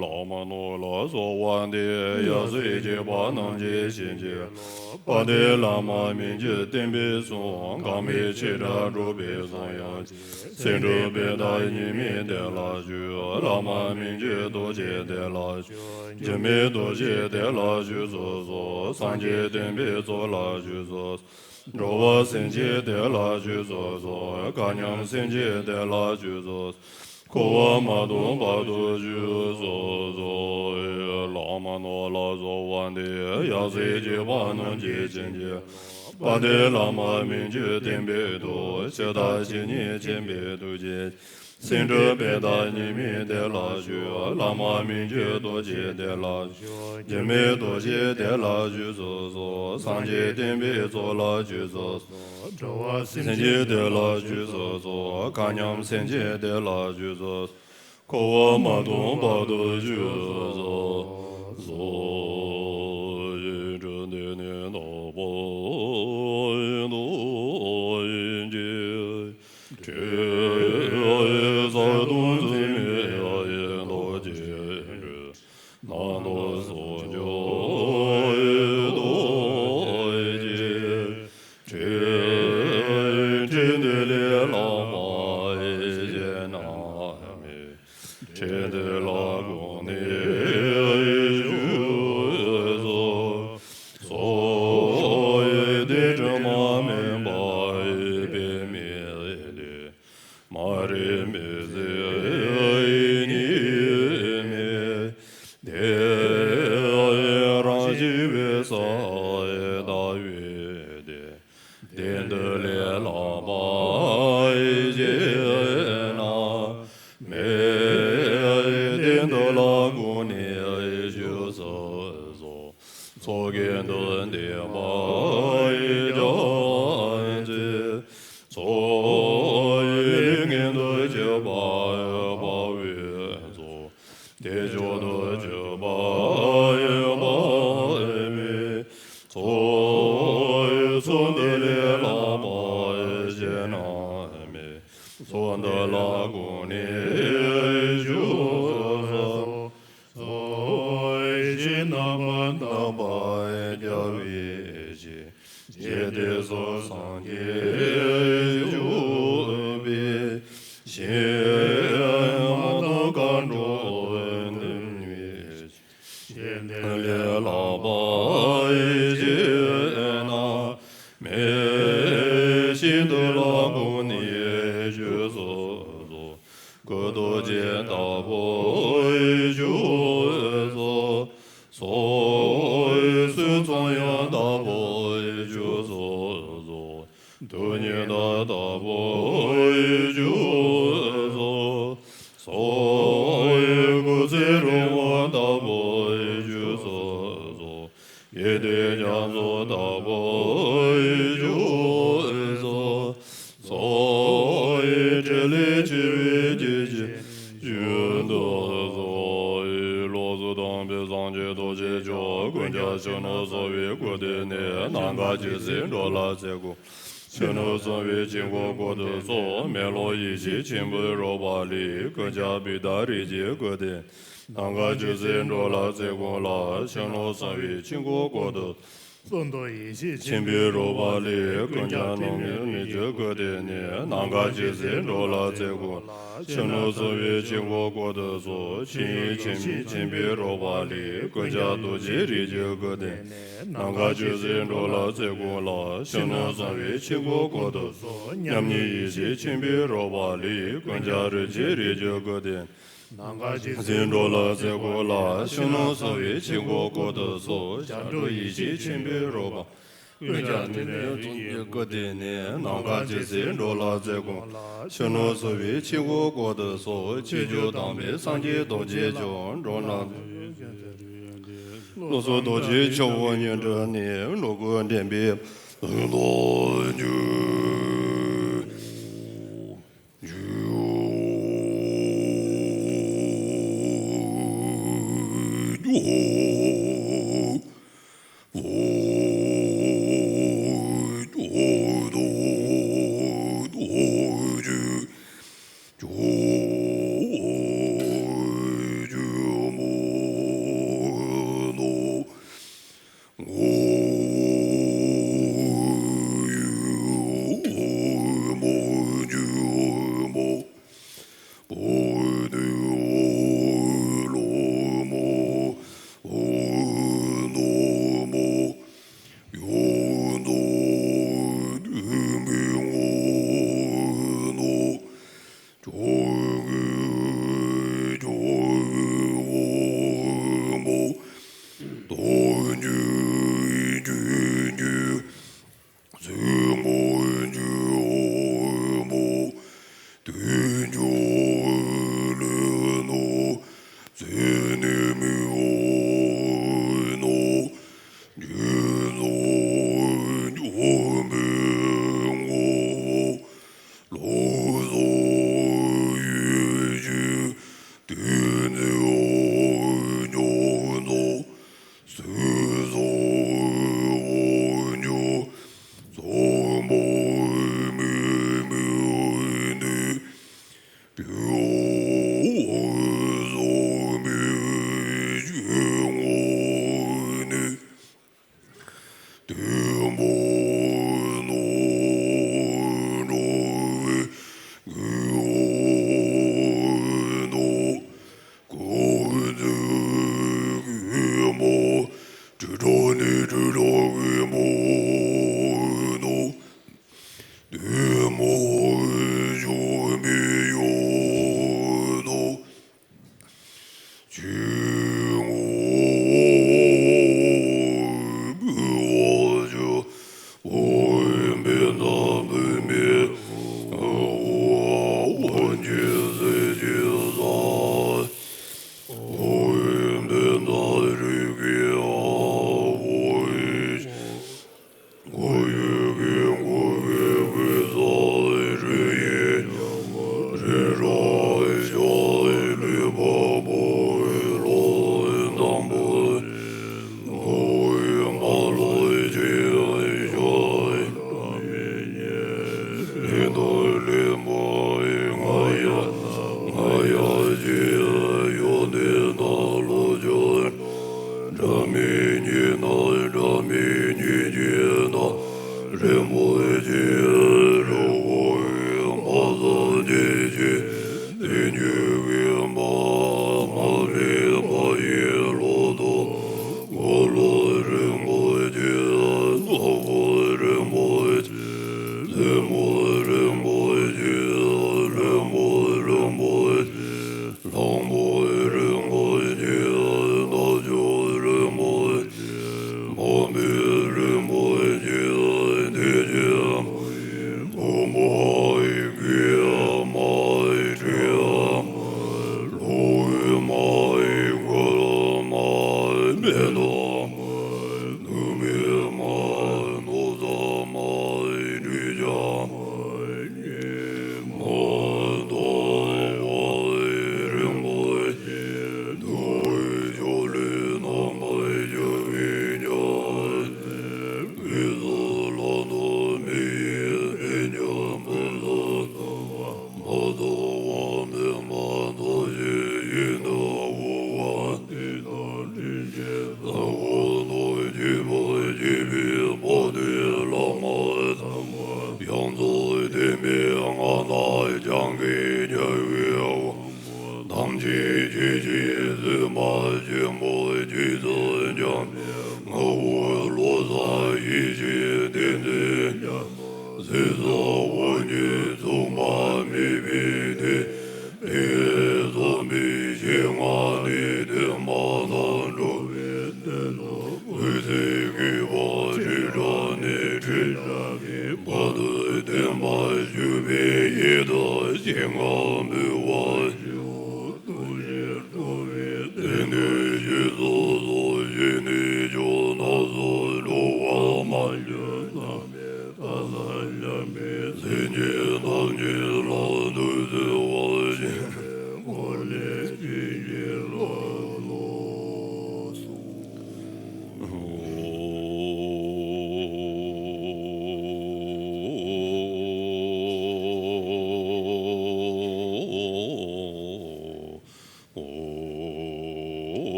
བླ་མ་ནོར་ལ་གསོལ་བ་འདེབས། ཡབ་སྲས་བརྒྱད་པ་རྣམས་ཀྱི་བྱིན་གྱིས་རློབས། དཔལ་ལྡན་བླ་མ་མི་འགྱུར་བསྟན་པའི་གསུང་། འགག་མེད་ཆོས་སྒྲ་སྒྲོགས་པའི་གསུང་དབྱངས། སེང་འབྲུག་པའི་བདག་ཉིད་མི་དེ་ལ་ཞུ། བླ་མ་མི་འགྱུར་རྡོ་རྗེ་དེ་ལ་ཞུ། འགྱུར་མེད་རྡོ་རྗེ་དེ་ལ་ཞུ་སོ་སོ། སངས་རྒྱས་བསྟན་པའི་ཚོགས་ལ་ཞུ་སོ་སོ། འགྲོ་བ་སེམས་ཅན་དེ་ལ་ཞུ་སོ་སོ། མཁའ་མཉམ་སེམས་ཅན་དེ་ལ་ཞུ་སོ་སོ། འཁོར་བ་མ་སྟོངས་བར་དུ་ཞུ་སོ་སོ། བླ་མ་ནོར་ལ་གསོལ་བ་འདེབས། ཡབ་སྲས་བརྒྱད་པ་རྣམས་ཀྱི་བྱིན་གྱིས། དཔལ་ལྡན་བླ་མ་མི་བསྐྱོད་བརྟན་པའི་ཐུགས། ཇི་ལྟ་ཇི་སྙེད་མཁྱེན་པའི་ཐུགས་རྗེ། སེང་ཕྲུག་པད་ཟླ་ཉི་མའི་གདན་ལ་བཞུགས། བླ་མ་མི་བསྐྱོད་རྡོ་རྗེའི་གདན་ལ་བཞུགས། འགྱུར་མེད་རྡོ་རྗེའི་གདན་ལ་བཞུགས་སུ་གསོལ། སངས་རྒྱས་བསྟན་པའི་ཚོགས་ལ་བཞུགས་སུ་གསོལ། འགྲོ་བ་སེམས་ཅན་གདན་ལ་བཞུགས་སུ་གསོལ། མཁའ་མཉམ་སེམས་ཅན་གདན་ལ་བཞུགས་སུ་གསོལ། འཁོར་བ་མ་སྟོངས་བར་དུ་བཞུགས་སུ་གསོལ། ཡེ་གྲོལ་འདི་ནི་དག་པ་ཡིན་ཏོ། ཡེ་གྲོལ་གསལ་སྟོང་འཛིན་མེད་ཡེ་རྡོ་རྗེ་གྲོལ། རྣམ་རྟོག་ཟུང་འཇུག་ཡེ་རྡོ་རྗེ་གྲོལ། འཕྲིན་འདི་ལས་ལྷག་པ་ཡེ་གཞན་ན་མེད། འཕྲིན་འདི་ལ་དགོངས་ནས་བཞུགས་སུ་གསོལ། ཡེ་དེ་དྲི་མ་མེད་པ་ཡེ་པའི་མིག་ལས། མ་རིག་མུན་སེལ་གཉིས་མེད་དེ། རང་བཞིན་པའི་ས་ལྟ་བུའི་བདེ། དེ་འདི་ལས་ལྷག་པ་གཞན་ན་མེད། དེ་འདི་ལ་དགོངས་ནས་བཞུགས་སུ་གསོལ། ཚོགས་ཀྱི་མདུན་བདེན་པ་རྒྱ་མཚོའི་ཚོགས། ལས་ངན་དུ་གྱུར་པ་དཔའ་བོའི་ཚོགས། དེ་མཆོག་ཏུ་གྱུར་པ་དཔའ་མོའི་ཚོགས། ཚོགས་འདི་ལས་ལྷག་པ་གཞན་ན་མེད། ཚོགས་འདི་ལ་དགོངས་ནས་བཞུགས་སུ། ཚོགས་ཞིང་རྣམ་པར་དག་པ་རྒྱལ་བའི་གཞི། རྗེ་དེ་སོགས་སངས་རྒྱས་བཞུགས་པའི་ཞིང་། མ་ཐོབ་མཁའ་འགྲོ་འདུ་བའི་ཞིང་། དེ་ལས་ལྷག་པ་གཞན་ན་མེད། ཞིང་འདི་ལ་དགོངས་ནས་བཞུགས་སུ་གསོལ། སྐུ་རྡོ་རྗེ་ལྟ་བུར་བཞུགས་སུ་གསོལ། སྲོད་ཙམ་ཡང་ལྟ་བུར་བཞུགས་སུ་གསོལ། དུས་ཉི་ཟླ་ལྟ་བུར་བཞུགས་སུ་གསོལ། སྐུ་ཚེ་རིང་བ་ལྟ་བུར་བཞུགས་སུ་གསོལ། ཡེ་དེ་རྒྱ་མཚོ་ལྟ་བུར་བཞུགས་སུ་གསོལ། ཕྲིན་ལས་ཆེ་བའི་སྐྱེས་ཆེན་ཞིང་དུ་གསོལ། ལོགས་སུ་བསྡམས་པའི་སངས་རྒྱས་རྡོ་རྗེ་མཆོག་ཀུན་ཁྱབ་ཕྱི་ནང་གསང་བའི་སྐུ་སྟེང་ནས། ནམ་མཁའ་ཇི་སྲིད་འགྲོ་ལ་ཚེ་འགོར། ཕྱི་ནང་གསང་བའི་དཀྱིལ་འཁོར་བསྐོར་དུ་གསོལ། མེ་ལོང་ཡེ་ཤེས་ཆེན་པོའི་རོལ་པ་ལས། ཀུན་ཁྱབ་བི་ཏ་རིགས་ཀྱི་སྐུ་སྟེང་། ནམ་མཁའ་ཇི་སྲིད་འགྲོ་ལ་ཚེ་འགོར་ལ། ཕྱི་ནང་གསང་བའི་དཀྱིལ་འཁོར་བསྐོར་དུ། གསུང་རྡོ་ཡེ་ཤེས་ཆེན་པོའི་རོལ་པ་ལས། ཀུན་ཁྱབ་རྣམ་སྨིན་རིགས་ཀྱི་སྐུ་སྟེང་ནས། ནམ་མཁའ་ཇི་སྲིད་འགྲོ་ལ་ཚེ་འགོར་ལ། ཕྱི་ནང་གསང་བའི་དཀྱིལ་འཁོར་བསྐོར་དུ་གསོལ། ཆོས་དབྱིངས་ཆེན་པོའི་ཆེན་པོའི་རོལ་པ་ལས། ཀུན་ཁྱབ་རྡོ་རྗེ་རིགས་ཀྱི་སྐུ་སྟེང་ནས། ནམ་མཁའ་ཇི་སྲིད་འགྲོ་ལ་ཚེ་འགོར་ལ། ཕྱི་ནང་གསང་བའི་དཀྱིལ་འཁོར་བསྐོར་དུ་གསོལ། མཉམ་ཉིད་ཡེ་ཤེས་ཆེན་པོའི་རོལ་པ་ལས། ཀུན་ཁྱབ་རིན་ཆེན་རིགས་ཀྱི་སྐུ་སྟེང་ནས། ནམ་མཁའ་ཇི་སྲིད་འགྲོ་ལ་ཚེ་འགོར་ལ། ཕྱི་ནང་གསང་བའི་དཀྱིལ་འཁོར་བསྐོར་དུ་གསོལ། སྐྱབས་འགྲོ་ཡེ་ཤེས་ཆེན་པོའི་རོལ་པ། ཀུན་ཁྱབ་ནི་ལས་རྫོང་གི་སྐུ་སྟེང་ནས། ནམ་མཁའ་ཇི་སྲིད་འགྲོ་ལ་ཚེ་འགོར་ལ། ཕྱི་ནང་གསང་བའི་དཀྱིལ་འཁོར་བསྐོར་དུ་གསོལ། ཕྱི་འགྱུར་དམ་པའི་སངས་རྒྱས་རྡོ་རྗེ་མཆོག་འགྲོ་ན། ལོགས་སུ་རྡོ་རྗེ་ཆུ་བོ་སྙིང་ཁྲག་ནི། ལོངས་སྐུ་འདྲེན་པའི་རྡོ་རྗེ།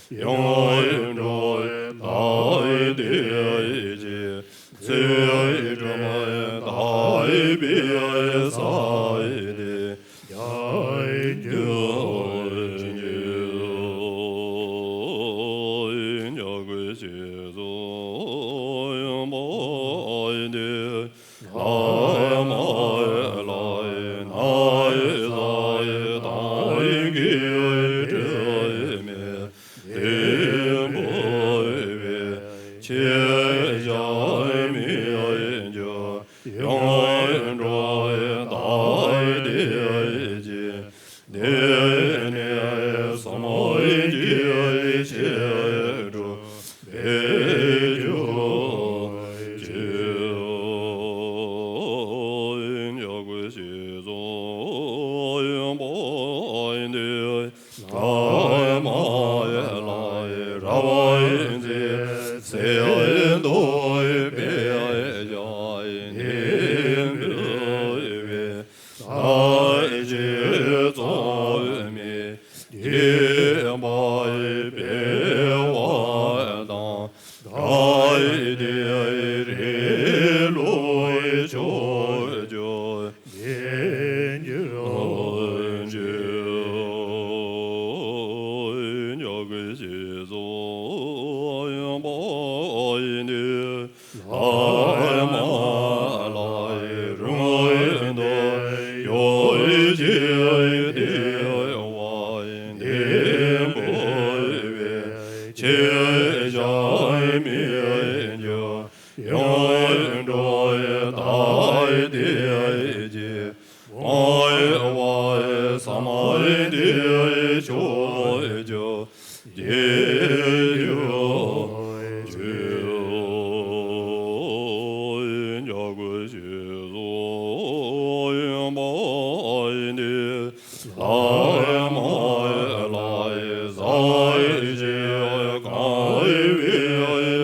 ཡོངས་གྲོལ་བདག་བདེ་ཆེན། ཚུལ་ཁྲིམས་བདག་པོའི་ས་དེ། ཡང་འགྱུར་ཉོན་མོངས་པ་དེ། ལྷ་མ་ལ་ན་ས་དང་གི་དྲི་མེད། དེ་འབུལ་བའི་ཆོས་ཀྱང་མི་འགྱུར། ཡོངས་གྲོལ་བདག་བདེ་ཆེན། དེ་ནས་སངས་རྒྱས་ཆོས་སྒྲུབ་པའི་རྒྱུར་གྱུར། ཉོན་མོངས་པ་དེ། ལྷ་མ་ལ་རབ་མཛེས་གསེར་མདོག་དཔལ་གྱི་ནི་འབུལ་བའི། ལྷ་ཆོས་ཚོགས་མི་བསྐྱོད་པ་སྤེལ་བ་དང་། དགའ་བདེ་རེ་ལོ་ཕྱོགས་བཅུ་འགེངས་གྱུར་ཅིག། ཉོན་མོངས་པ་དེ། ལྷ་མ་ལ་རིང་དུ་གཤེགས་པའི་བདེ་བ་ནི་འབུལ་བའི། ཆོས་ཀྱང་མི་འགྱུར། ཡོངས་གྲོལ་བདག་བདེ་ཆེན། སྤངས་པ་སངས་རྒྱས་ཕྱོགས་བཅུ་འགེངས་གྱུར་ཅིག། ཉོན་མོངས་པ་དེ། ལྷ་མ་ལ་ཟབ་ཅིང་གང་བའི་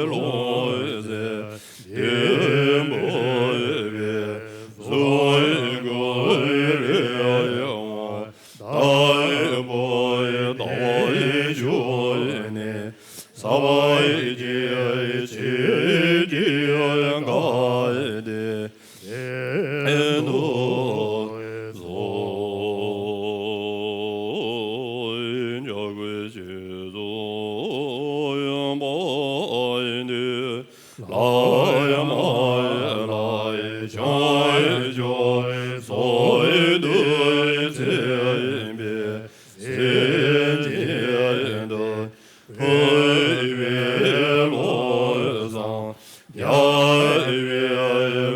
ལུས་རྩལ་དེ་འབུལ་བའི། གཟུགས་སྐུ་རིགས་དབང་དྭགས་པོ་ཟླ་བ་བཅུ་གཉིས། ཟབ་རྒྱས་ཆོས་ཀྱི་དགའ་བདེ་དུ་གཟུང་། ཉོན་མོངས་པ་དེ། ལྷ་མ་ལ་བྱང་ཆུབ་སོགས་དུ་མཚོན་པའི། སེམས་ཅན་དུ་ཕུལ་བའི་བློ་བཟང་། རྒྱལ་བའི་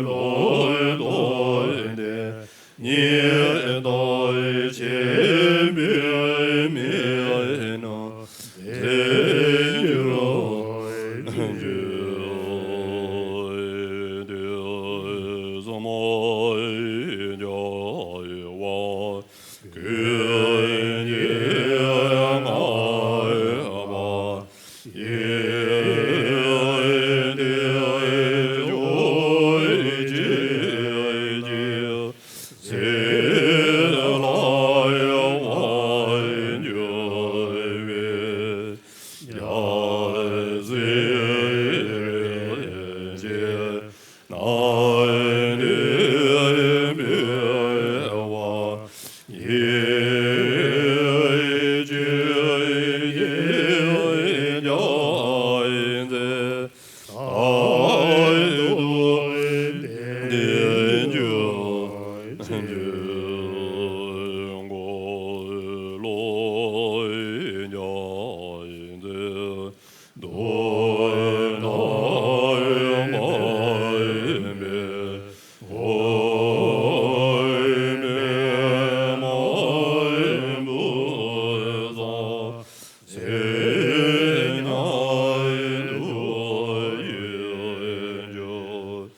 ལུང་སྟོན་ཏེ། ཉེ་དུ་ཆེན་པོའི་མི་རྣམས་མཛེས་གྱུར་ཅིག། ཟབ་མོ་རྒྱལ་བ་ཀུན་གྱི་མངའ་བདག། ཡེ་དེ་ཆོས་ཀྱི་སྤྱི་ཚེ་ལ་དབང་བསྒྱུར་བའི། རྒྱལ་སྲས་རིན་ཆེན་རྣམས་ནི་འབུལ་བ། ཡེ་ཆོས་ཀྱི་རྒྱལ་མཚན་རྟག་ཏུ་བརྟན་གྱུར་ཅིག། འཁོར་ལོ་རྒྱལ་མཚན་གདུང་དང་མཉམ་པའི། འོད་མའི་མང་པོ་ཚང་ཚེ་རྣམས་དུ་ཡོད་འགྱུར།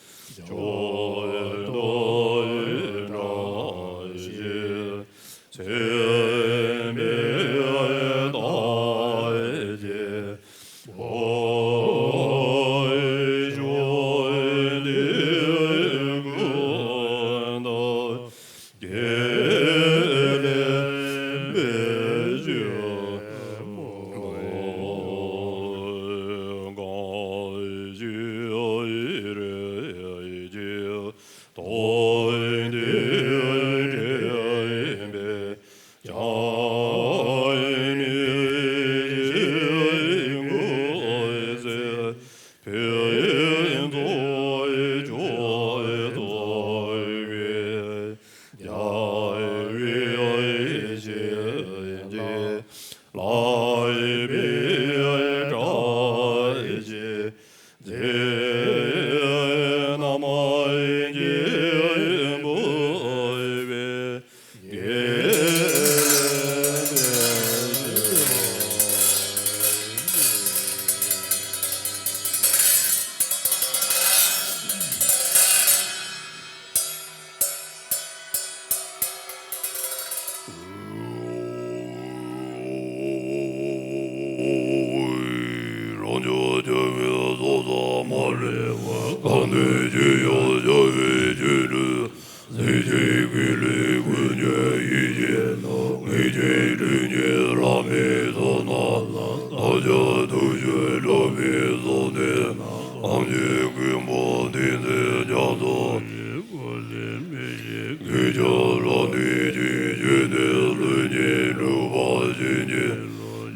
མཆོག་ཏུ་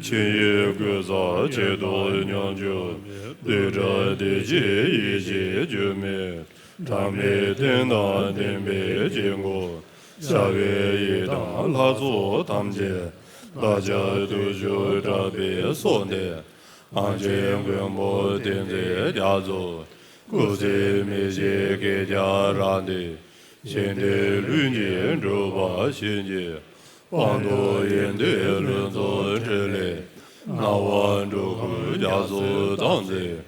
ཆིངས་ཡིག་ཀུན་བཟང་ཆེད་དུ་མཉམ་སྦྱོར། བདུན་ཕྲག་བདེ་སྐྱིད་ཡིད་ཆེས་འགྱུར་མེད། གྲངས་མེད་རྟེན་དང་བརྟེན་པའི་དཀྱིལ་འཁོར། བྱ་བའི་ཡིད་དང་ལྷ་ཚོགས་ཐམས་ཅད། བདག་ཅག་བདུད་ཕྱོགས་དགྲ་པའི་སྲོག་འདི། ཨ་ཆེན་མགོན་པོ་བསྟན་འཛིན་རྒྱ་མཚོ། སྐུ་ཚེ་མི་ཤིགས་བསྐལ་བརྒྱར་རབ་བརྟན། གཞན་དོན་ལྷུན་གྱིས་འགྲུབ་པར་བྱིན་གྱིས། དཔལ་མདོག་དབྱིངས་ལྡན་ལྷུན་རྫོགས་ཕྲིན་ལས། སྣང་བ་འགྲོ་ཀུན་རྒྱ་མཚོ་དང་འཛིན།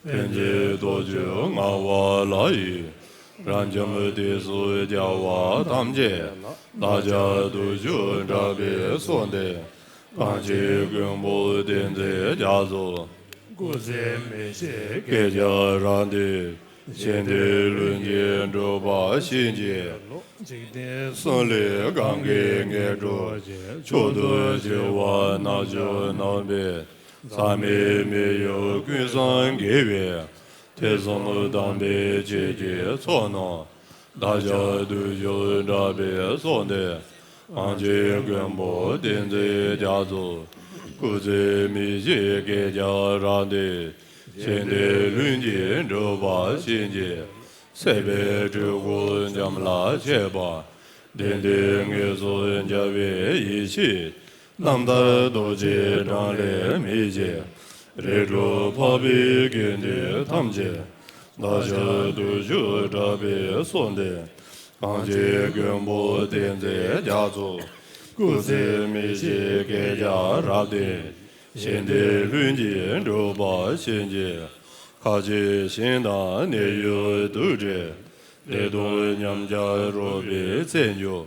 ཕན་ཚུན་རྟོག་དཔྱོད་མངའ་དབང་ལ་ཡི། རབ་འབྱམས་དུས་སུ་རྒྱལ་བ་ཐམས་ཅད། བདག་ཅག་བདུད་ཕྱོགས་དགྲ་པའི་སྲོག་འདི། གངས་ཅན་མགོན་པོ་བསྟན་འཛིན་རྒྱ་མཚོ། སྐུ་ཚེ་མི་ཤིགས་བསྐལ་བརྒྱར་རབ་བརྟན། གཞན་དོན་ལྷུན་གྱིས་འགྲུབ་པར་བྱིན་གྱིས་རློབས། འཇིག་རྟེན་གསུམ་ལས་གང་གིས་ངེས་འགྲོ་ཅིག། མཆོག་ཏུ་གྱུར་པ་རྣལ་འབྱོར་རྣམ་པའི། ཟག་མེད་མི་གཡོ་ཀུན་བཟང་དགེ་བའི། ཐེག་གསུམ་དམ་པའི་ཆོས་ཀྱི་ཚོགས་རྣམས། བདག་ཅག་བདུད་ཕྱོགས་དགྲ་པའི་སྲོག་འདི། གངས་ཅན་མགོན་པོ་བསྟན་འཛིན་རྒྱ་མཚོ། སྐུ་ཚེ་མི་ཤིགས་བསྐལ་བརྒྱར་རབ་བརྟན། གཞན་དོན་ལྷུན་གྱིས་འགྲུབ་པར་བྱིན་གྱིས། སྲིད་པའི་འཁྲུལ་འཁོར་འབྱམས་ལ་ཆས་པ། བདེན་དོན་དངོས་སུ་འཇགས་པའི་ཡེ་ཤེས། རྣམ་ཐར་རྡོ་རྗེ་འགྲམ་ལས་མི་ཕྱེད། རིགས་དྲུག་འཕགས་པའི་དགེ་འདུན་ཐམས་ཅད། བདག་ཅག་བདུད་ཕྱོགས་དགྲ་པའི་སྲོག་འདི། གངས་ཅན་མགོན་པོ་བསྟན་འཛིན་རྒྱ་མཚོ། སྐུ་ཚེ་མི་ཤིགས་བསྐལ་བརྒྱར་རབ་བརྟན། གཞན་དོན་ལྷུན་གྱིས་འགྲུབ་པར་བྱིན་གྱིས། མཁའ་སྤྱོད་ཞིང་དང་གནས་ཡུལ་དུ་འདྲེན། བདེ་སྟོང་ཉམས་བརྒྱ་རོལ་པའི་རྩལ་འཇུག།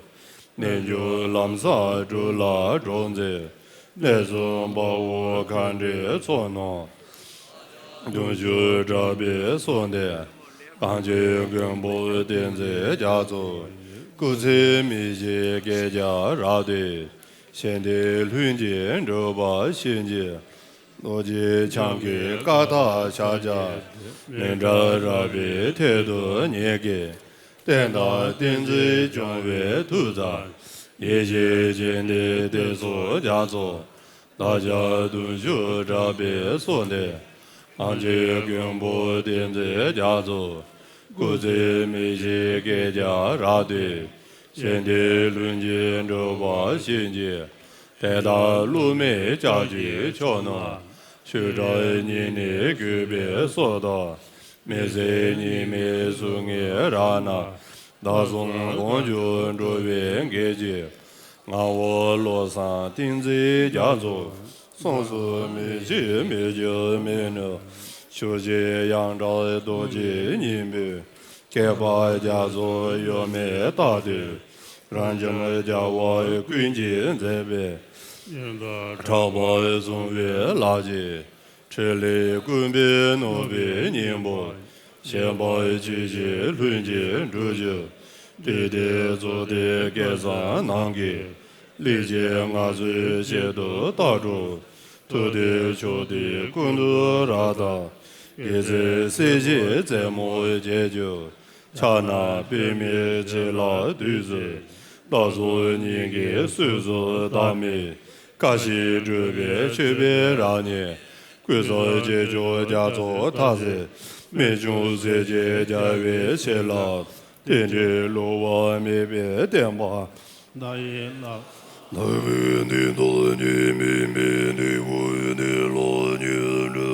རྣལ་འབྱོར་ལམ་བཟང་སྒྲུབ་ལ་གྲོགས་མཛད། གནས་གསུམ་དཔའ་བོ་མཁའ་འགྲོའི་ཚོགས་རྣམས། བདུད་ཕྱོགས་དགྲ་པའི་སྲོག་འདི། གངས་ཅན་མགོན་པོ་བསྟན་འཛིན་རྒྱ་མཚོ། སྐུ་ཚེ་མི་ཤིགས་བསྐལ་བརྒྱར་རབ་བརྟན། གཞན་དོན་ལྷུན་གྱིས་འགྲུབ་པར་བྱིན་གྱིས། རྡོ་རྗེ་འཆང་གི་བཀའ་རྟགས་ཕྱག་རྒྱ། མི་འབྲལ་རབ་པའི་ཐད་དུ་ཉེ་བརྒལ། བསྟན་དང་བསྟན་འཛིན་སྐྱོང་བའི་མཐུ་རྩལ། ཡེ་ཤེས་སྤྱན་ལྡན་དེ་སོགས་རྒྱ་མཚོ། བདག་ཅག་བདུད་ཕྱོགས་དགྲ་པའི་སྲོག་འདི། གངས་ཅན་མགོན་པོ་བསྟན་འཛིན་རྒྱ་མཚོ། སྐུ་ཚེ་མི་ཤིགས་བསྐལ་བརྒྱར་རབ་བརྟན། གཞན་དོན་ལྷུན་གྱིས་འགྲུབ་པར་བྱིན་གྱིས། དེ་དག་བསླུ་མེད་ལྕགས་ཀྱུས་ཕྱོགས་རྣམས། ཆོས་སྒྲ་སྙན་ནས་གུས་པས་གསོལ་ལོ། མི་ཟད་གཉིས་མེད་གཟུགས་བརྙན་རབ་རྣམས། བདག་བཟུང་ལོངས་སྤྱོད་འགྲོ་བའི་དགེ་བཅུ། ངག་དབང་བློ་བཟང་ཏིང་འཛིན་རྒྱ་མཚོ། གསུང་གསུམ་མི་ཕྱེད་མི་འགྱུར་མི་ནུབ། ཆོས་ཀྱི་ཡང་གྲགས་རྡོ་རྗེ་སྙིང་པོས། མཁས་པ་རྒྱ་མཚོ་གཡོ་མེད་རྟག་ཏུ། རབ་འབྱམས་རྒྱལ་བ་ཀུན་གྱིས་མཛེས་པའི། གྲགས་པ་བཟུང་བའི་ལག་རྗེས། ཕྲིན་ལས་བསྐུལ་བས་ནོར་བུའི་སྙིང་པོ། ཞེན་པ་ཆོས་བཞིན་ལྷུན་གྱིས་འགྲུབ་གྱུར། དུས་མཐའི་གཙུག་རྟའི་བསྐལ་བཟང་ནམ་མཁའི། ལེགས་བྱས་མངའ་གསོལ་ཞལ་དུ་བསྟར་འགྲོ། ཐུགས་རྟེན་ཕྱོགས་བསྡུས་ཀུན་ཏུ་རབ་དང་། དགེ་ཚུལ་སྲིད་ཞིའི་རྩེ་མོར་འགྱེད་གྱུར། ཕྱག་ན་པདྨའི་རྗེས་ལ་བདུད་རྩི། ལྟ་ཚུལ་སྙིང་གའི་གསོས་ཚུལ་བདག་མེད། ཀ་ཤི་སྤྲུལ་པའི་མཆོད་པའི་རང་བཞིན། ཀུན་བཟང་རྗེས་འཇུག་རྒྱ་མཚོ་མཐའ་བསལ། རྨད་བྱུང་སྲས་བཅས་རྒྱལ་བའི་ཆེ་ལ། རྟེན་འབྲེལ་བསླུ་བ་མེད་པའི་བསྟན་པ། ན་ཡི་ན། ན་བའི་ནི་ད་ཉི་མི་མི་ནི་བུ་ནི་ལ་ཉི་ནི།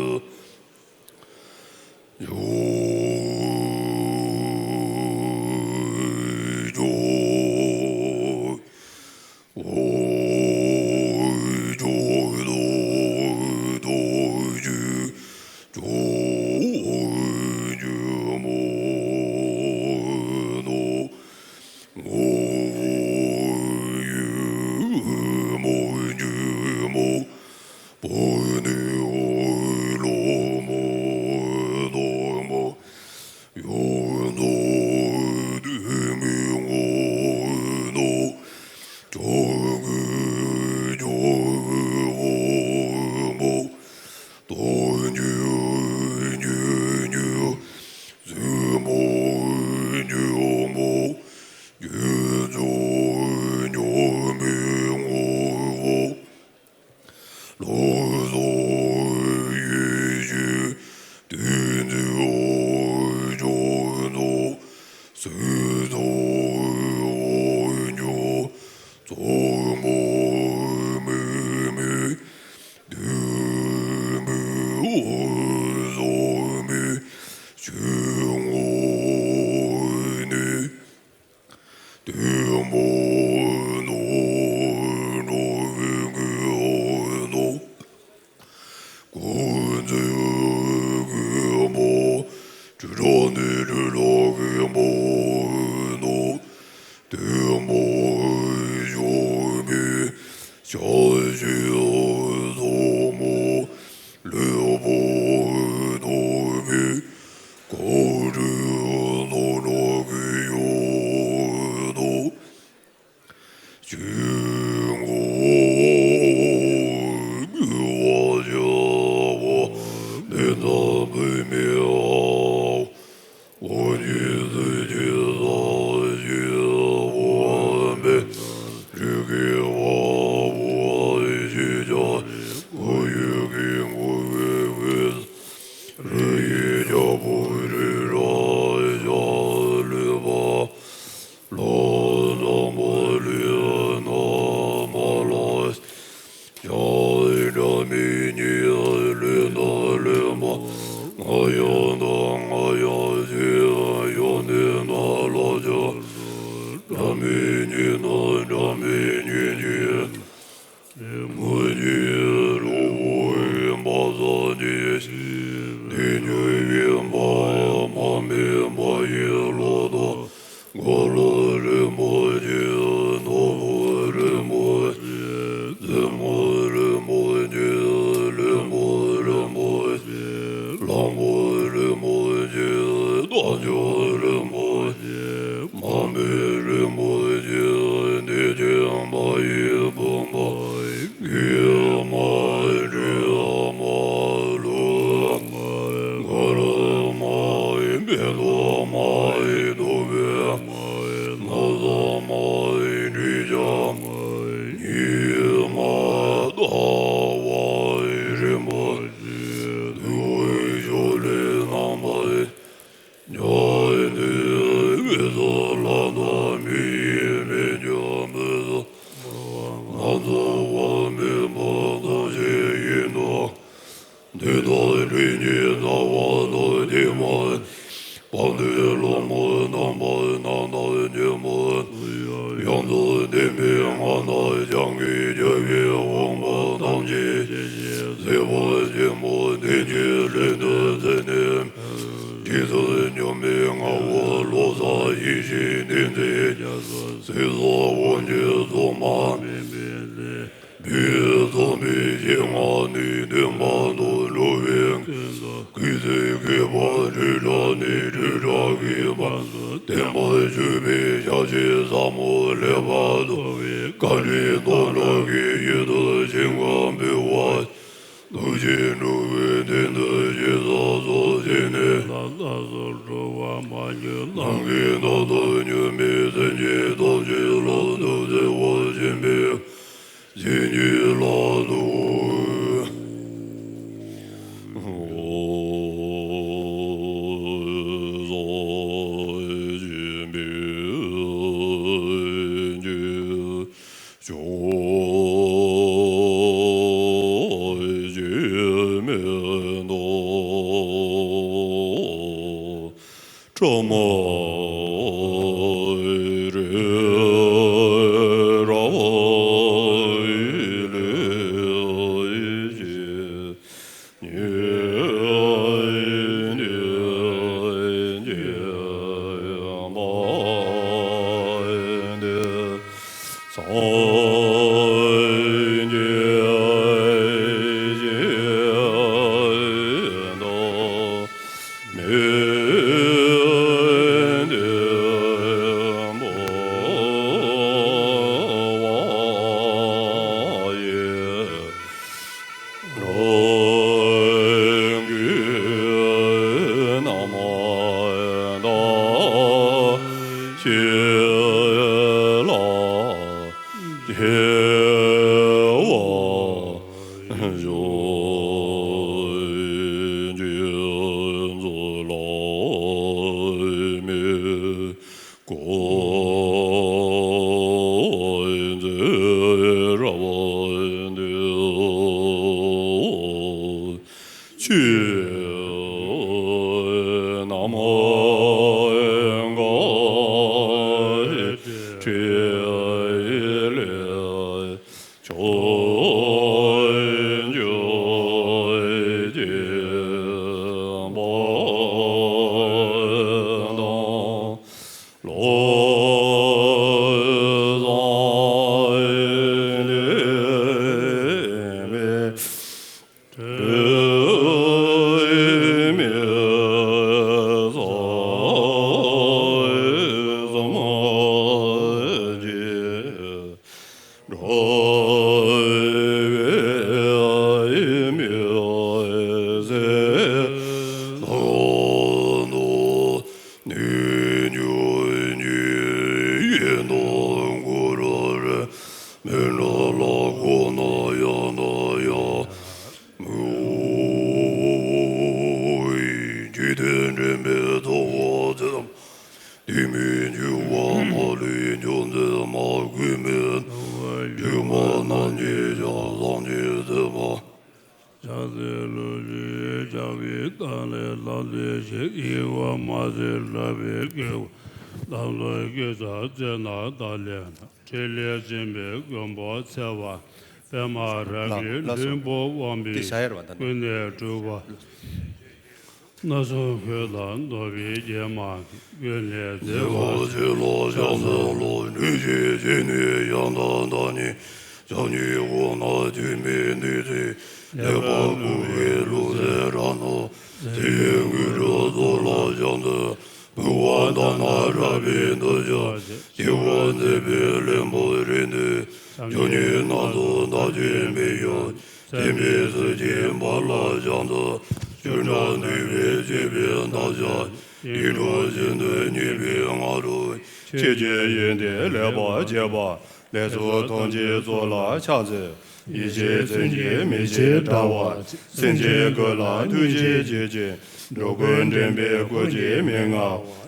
རྟགས་སུ་གྲུབ་པ་མ་གྱུར་ནམ་མཁའི་མཐའ་དང་མཉམ་པའི་སེམས་ཅན་ཐམས་ཅད་ལ་ཐུགས་བརྩེ་བ་ཆེན་པོས་བྱིན་གྱིས་བརླབ་ཏུ། འཇིག་རྟེན་འདྲེན་པའི་ཐུབ་པ་ཆེ། དུས་མིན་འཇིགས་པ་མ་ལུས་འཇོམས་མཛད་མ། གུས་པས་འཇིགས་པ་རྣམས་ཀྱི་ཞབས་བསམ་གྱིས་མཛད་པ། ཕྱག་འཚལ་ལོ་རྒྱུས་ཕྱག་གི་རྟགས་ལས་ལྷ་མཛེས་ཞེས། ཡེ་ཤེས་མ་ཟད་རལ་པའི་སྐྱེ་བོ། རྣམ་རྟོག་སྐྱེ་བྱ་རྩད་ན་བདག་ལས་ན། ཕྲིན་ལས་འཛིན་པའི་མགོན་པོ་ཚེ་དཔལ། པདྨ་རཱ་གའི་ལྷུན་པོ་དབང་པོས་ཀུན་ནས་སྒྲུབ་པ། སྣ་ཚོགས་འཁོར་དང་བསྟོད་པའི་རྒྱན་མ་གིས། ཀུན་ནས་མཛེས་པ་ཆེ་ལ་ཕྱག་འཚལ་ལོ། གནོད་སྦྱིན་བཞི་ནི་ཡང་དག་བདག་ཉིད། ཕྱག་གཉིས་འོག་ན་སྤྱན་མི་གནས་ཏེ། ལེགས་པར་བཀུར་བའི་ལུས་རྩལ་རབ་རྣམས། ཚེ་ཡི་དངོས་གྲུབ་ཚོགས་ལ་ཕྱག་འཚལ། འབུལ་བ་དང་ན་རབ་པའི་འདོད་ཆགས་ཞི་བར་མཛད་པའི་བློན་པོ་རིགས་ནི། བཅུ་གཉིས་རྣམས་སུ་བདག་ཅེས་མི་ཞུ། སེམས་དཔའི་ཚུལ་གྱིས་འབར་ལ་ཕྱག་འཚལ། ཆུ་འདྲ་འདུས་པའི་བཅས་པའི་འདབ་ཆགས། ཡིད་འཕྲོག་བཞིན་དུ་མཉེས་པའི་ང་རོས། ཁྱེད་ཀྱི་ཡོན་ཏན་ལེགས་པར་རྒྱས་པ། ལེགས་སོ་ཐམས་ཅད་ཚོགས་ལ་ཕྱག་འཚལ། ཡེ་ཤེས་མཚོན་ཆས་མེ་ལྕེ་འདྲ་བ། སེམས་ཅན་ཀུན་ལ་ཐུགས་རྗེ་ཆེ་ཆེ། འགྲོ་ཀུན་འདྲེན་པའི་སྐུ་ཚེའི་མན་ངག་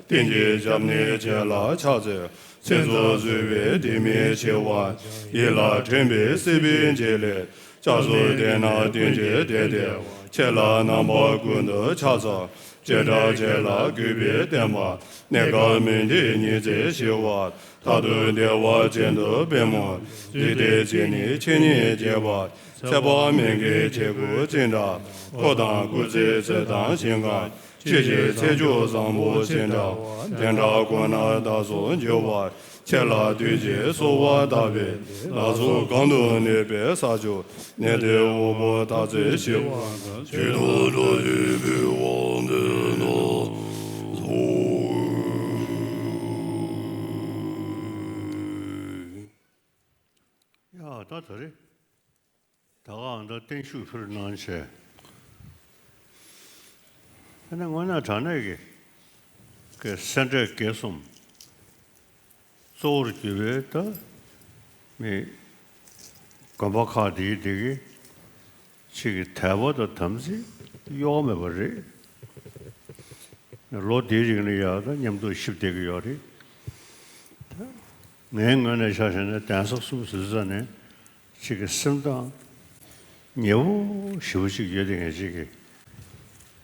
རྟེན་གྱི་ཞབས་ནི་ཁྱེད་ལ་ཕྱག་འཚལ། མཚན་རྫོགས་བཟོད་པའི་ལྡེ་མིག་ཕྱེ་བ། ཡིད་ལ་དྲན་པའི་སྲིད་པའི་བྱེད་ལས། ལྕགས་སོགས་དེ་ན་སྟོན་གྱི་བདེ་སྟེར་བ། ཁྱེད་ལ་རྣམ་པ་ཀུན་ཏུ་ཕྱག་འཚལ། བྱེ་བྲག་ཕྱེད་ལ་གུས་པས་བསྟེན་པ། གནས་སྐབས་མུན་འཐུམས་ཉི་ཚེ་ཞི་བ། མཐར་ཐུག་བདེ་བ་ཅན་དུ་པདྨོ། གཟིགས་ཏེ་ཚེ་ནི་ཆོས་ཉིད་རྒྱས་པ། ཚེ་དཔག་མེད་ཀྱི་ཆས་གོས་ཅན་འདྲ། འཁོར་དང་སྐུ་ཚེའི་ཚད་དང་ཞིང་ཁམས། ཆོས་ཀྱི་ཚེ་མཆོག་བཟང་པོ་ཅན་འདྲ། དེ་འདྲ་ཁོ་ནར་བདག་སོགས་འགྱུར་བར། ཁྱེད་ལ་བདུད་ཀྱིས་གསོལ་བ་བཏབ་པས། བདག་སོགས་གང་དུ་གནས་པའི་ས་ཕྱོགས། གནས་དེར་དབང་པོ་དག་ཚེ་ཞི་བ་དང་། ཆོས་དང་བཀྲ་ཤིས་འཕེལ་བར་འདོད་ན་གསོལ། ཡ་ད་ད་རེད། ད་ག་ཨ་ད་བརྟན་བཞུགས་ཕུལ་གནང་བྱས། ཨ་ནི་དངོས་གནས་དྲང་གནས་ཀྱི་ཀྱི་སེ་འབྲས་དགེ་གསུམ་གཙོ་བོར་གྱུར་པའི་ད་མི་དགོན་པ་ཁག་འདིའི་འདི་གི་ཅིག་གི་དད་པ་དང་དམ་ཚིག་གཡོ་བ་མེད་པ་རེད། ལོ་འདིའི་རིང་ལ་ཡང་ད་མཉམ་དུ་གཤིབ་བསྡད་ཀྱི་ཡོད་རེད། ངའི་ངོས་ནས་ཆ་བཞག་ན་གདན་ས་གསུམ་ཟེར་ཙམ་ནས་ཅིག་གི་སེམས་ཐག་ཉེ་བོ་ཞེ་པོ་ཅིག་ཡོད་དེ། ངས་ཅིག་གི་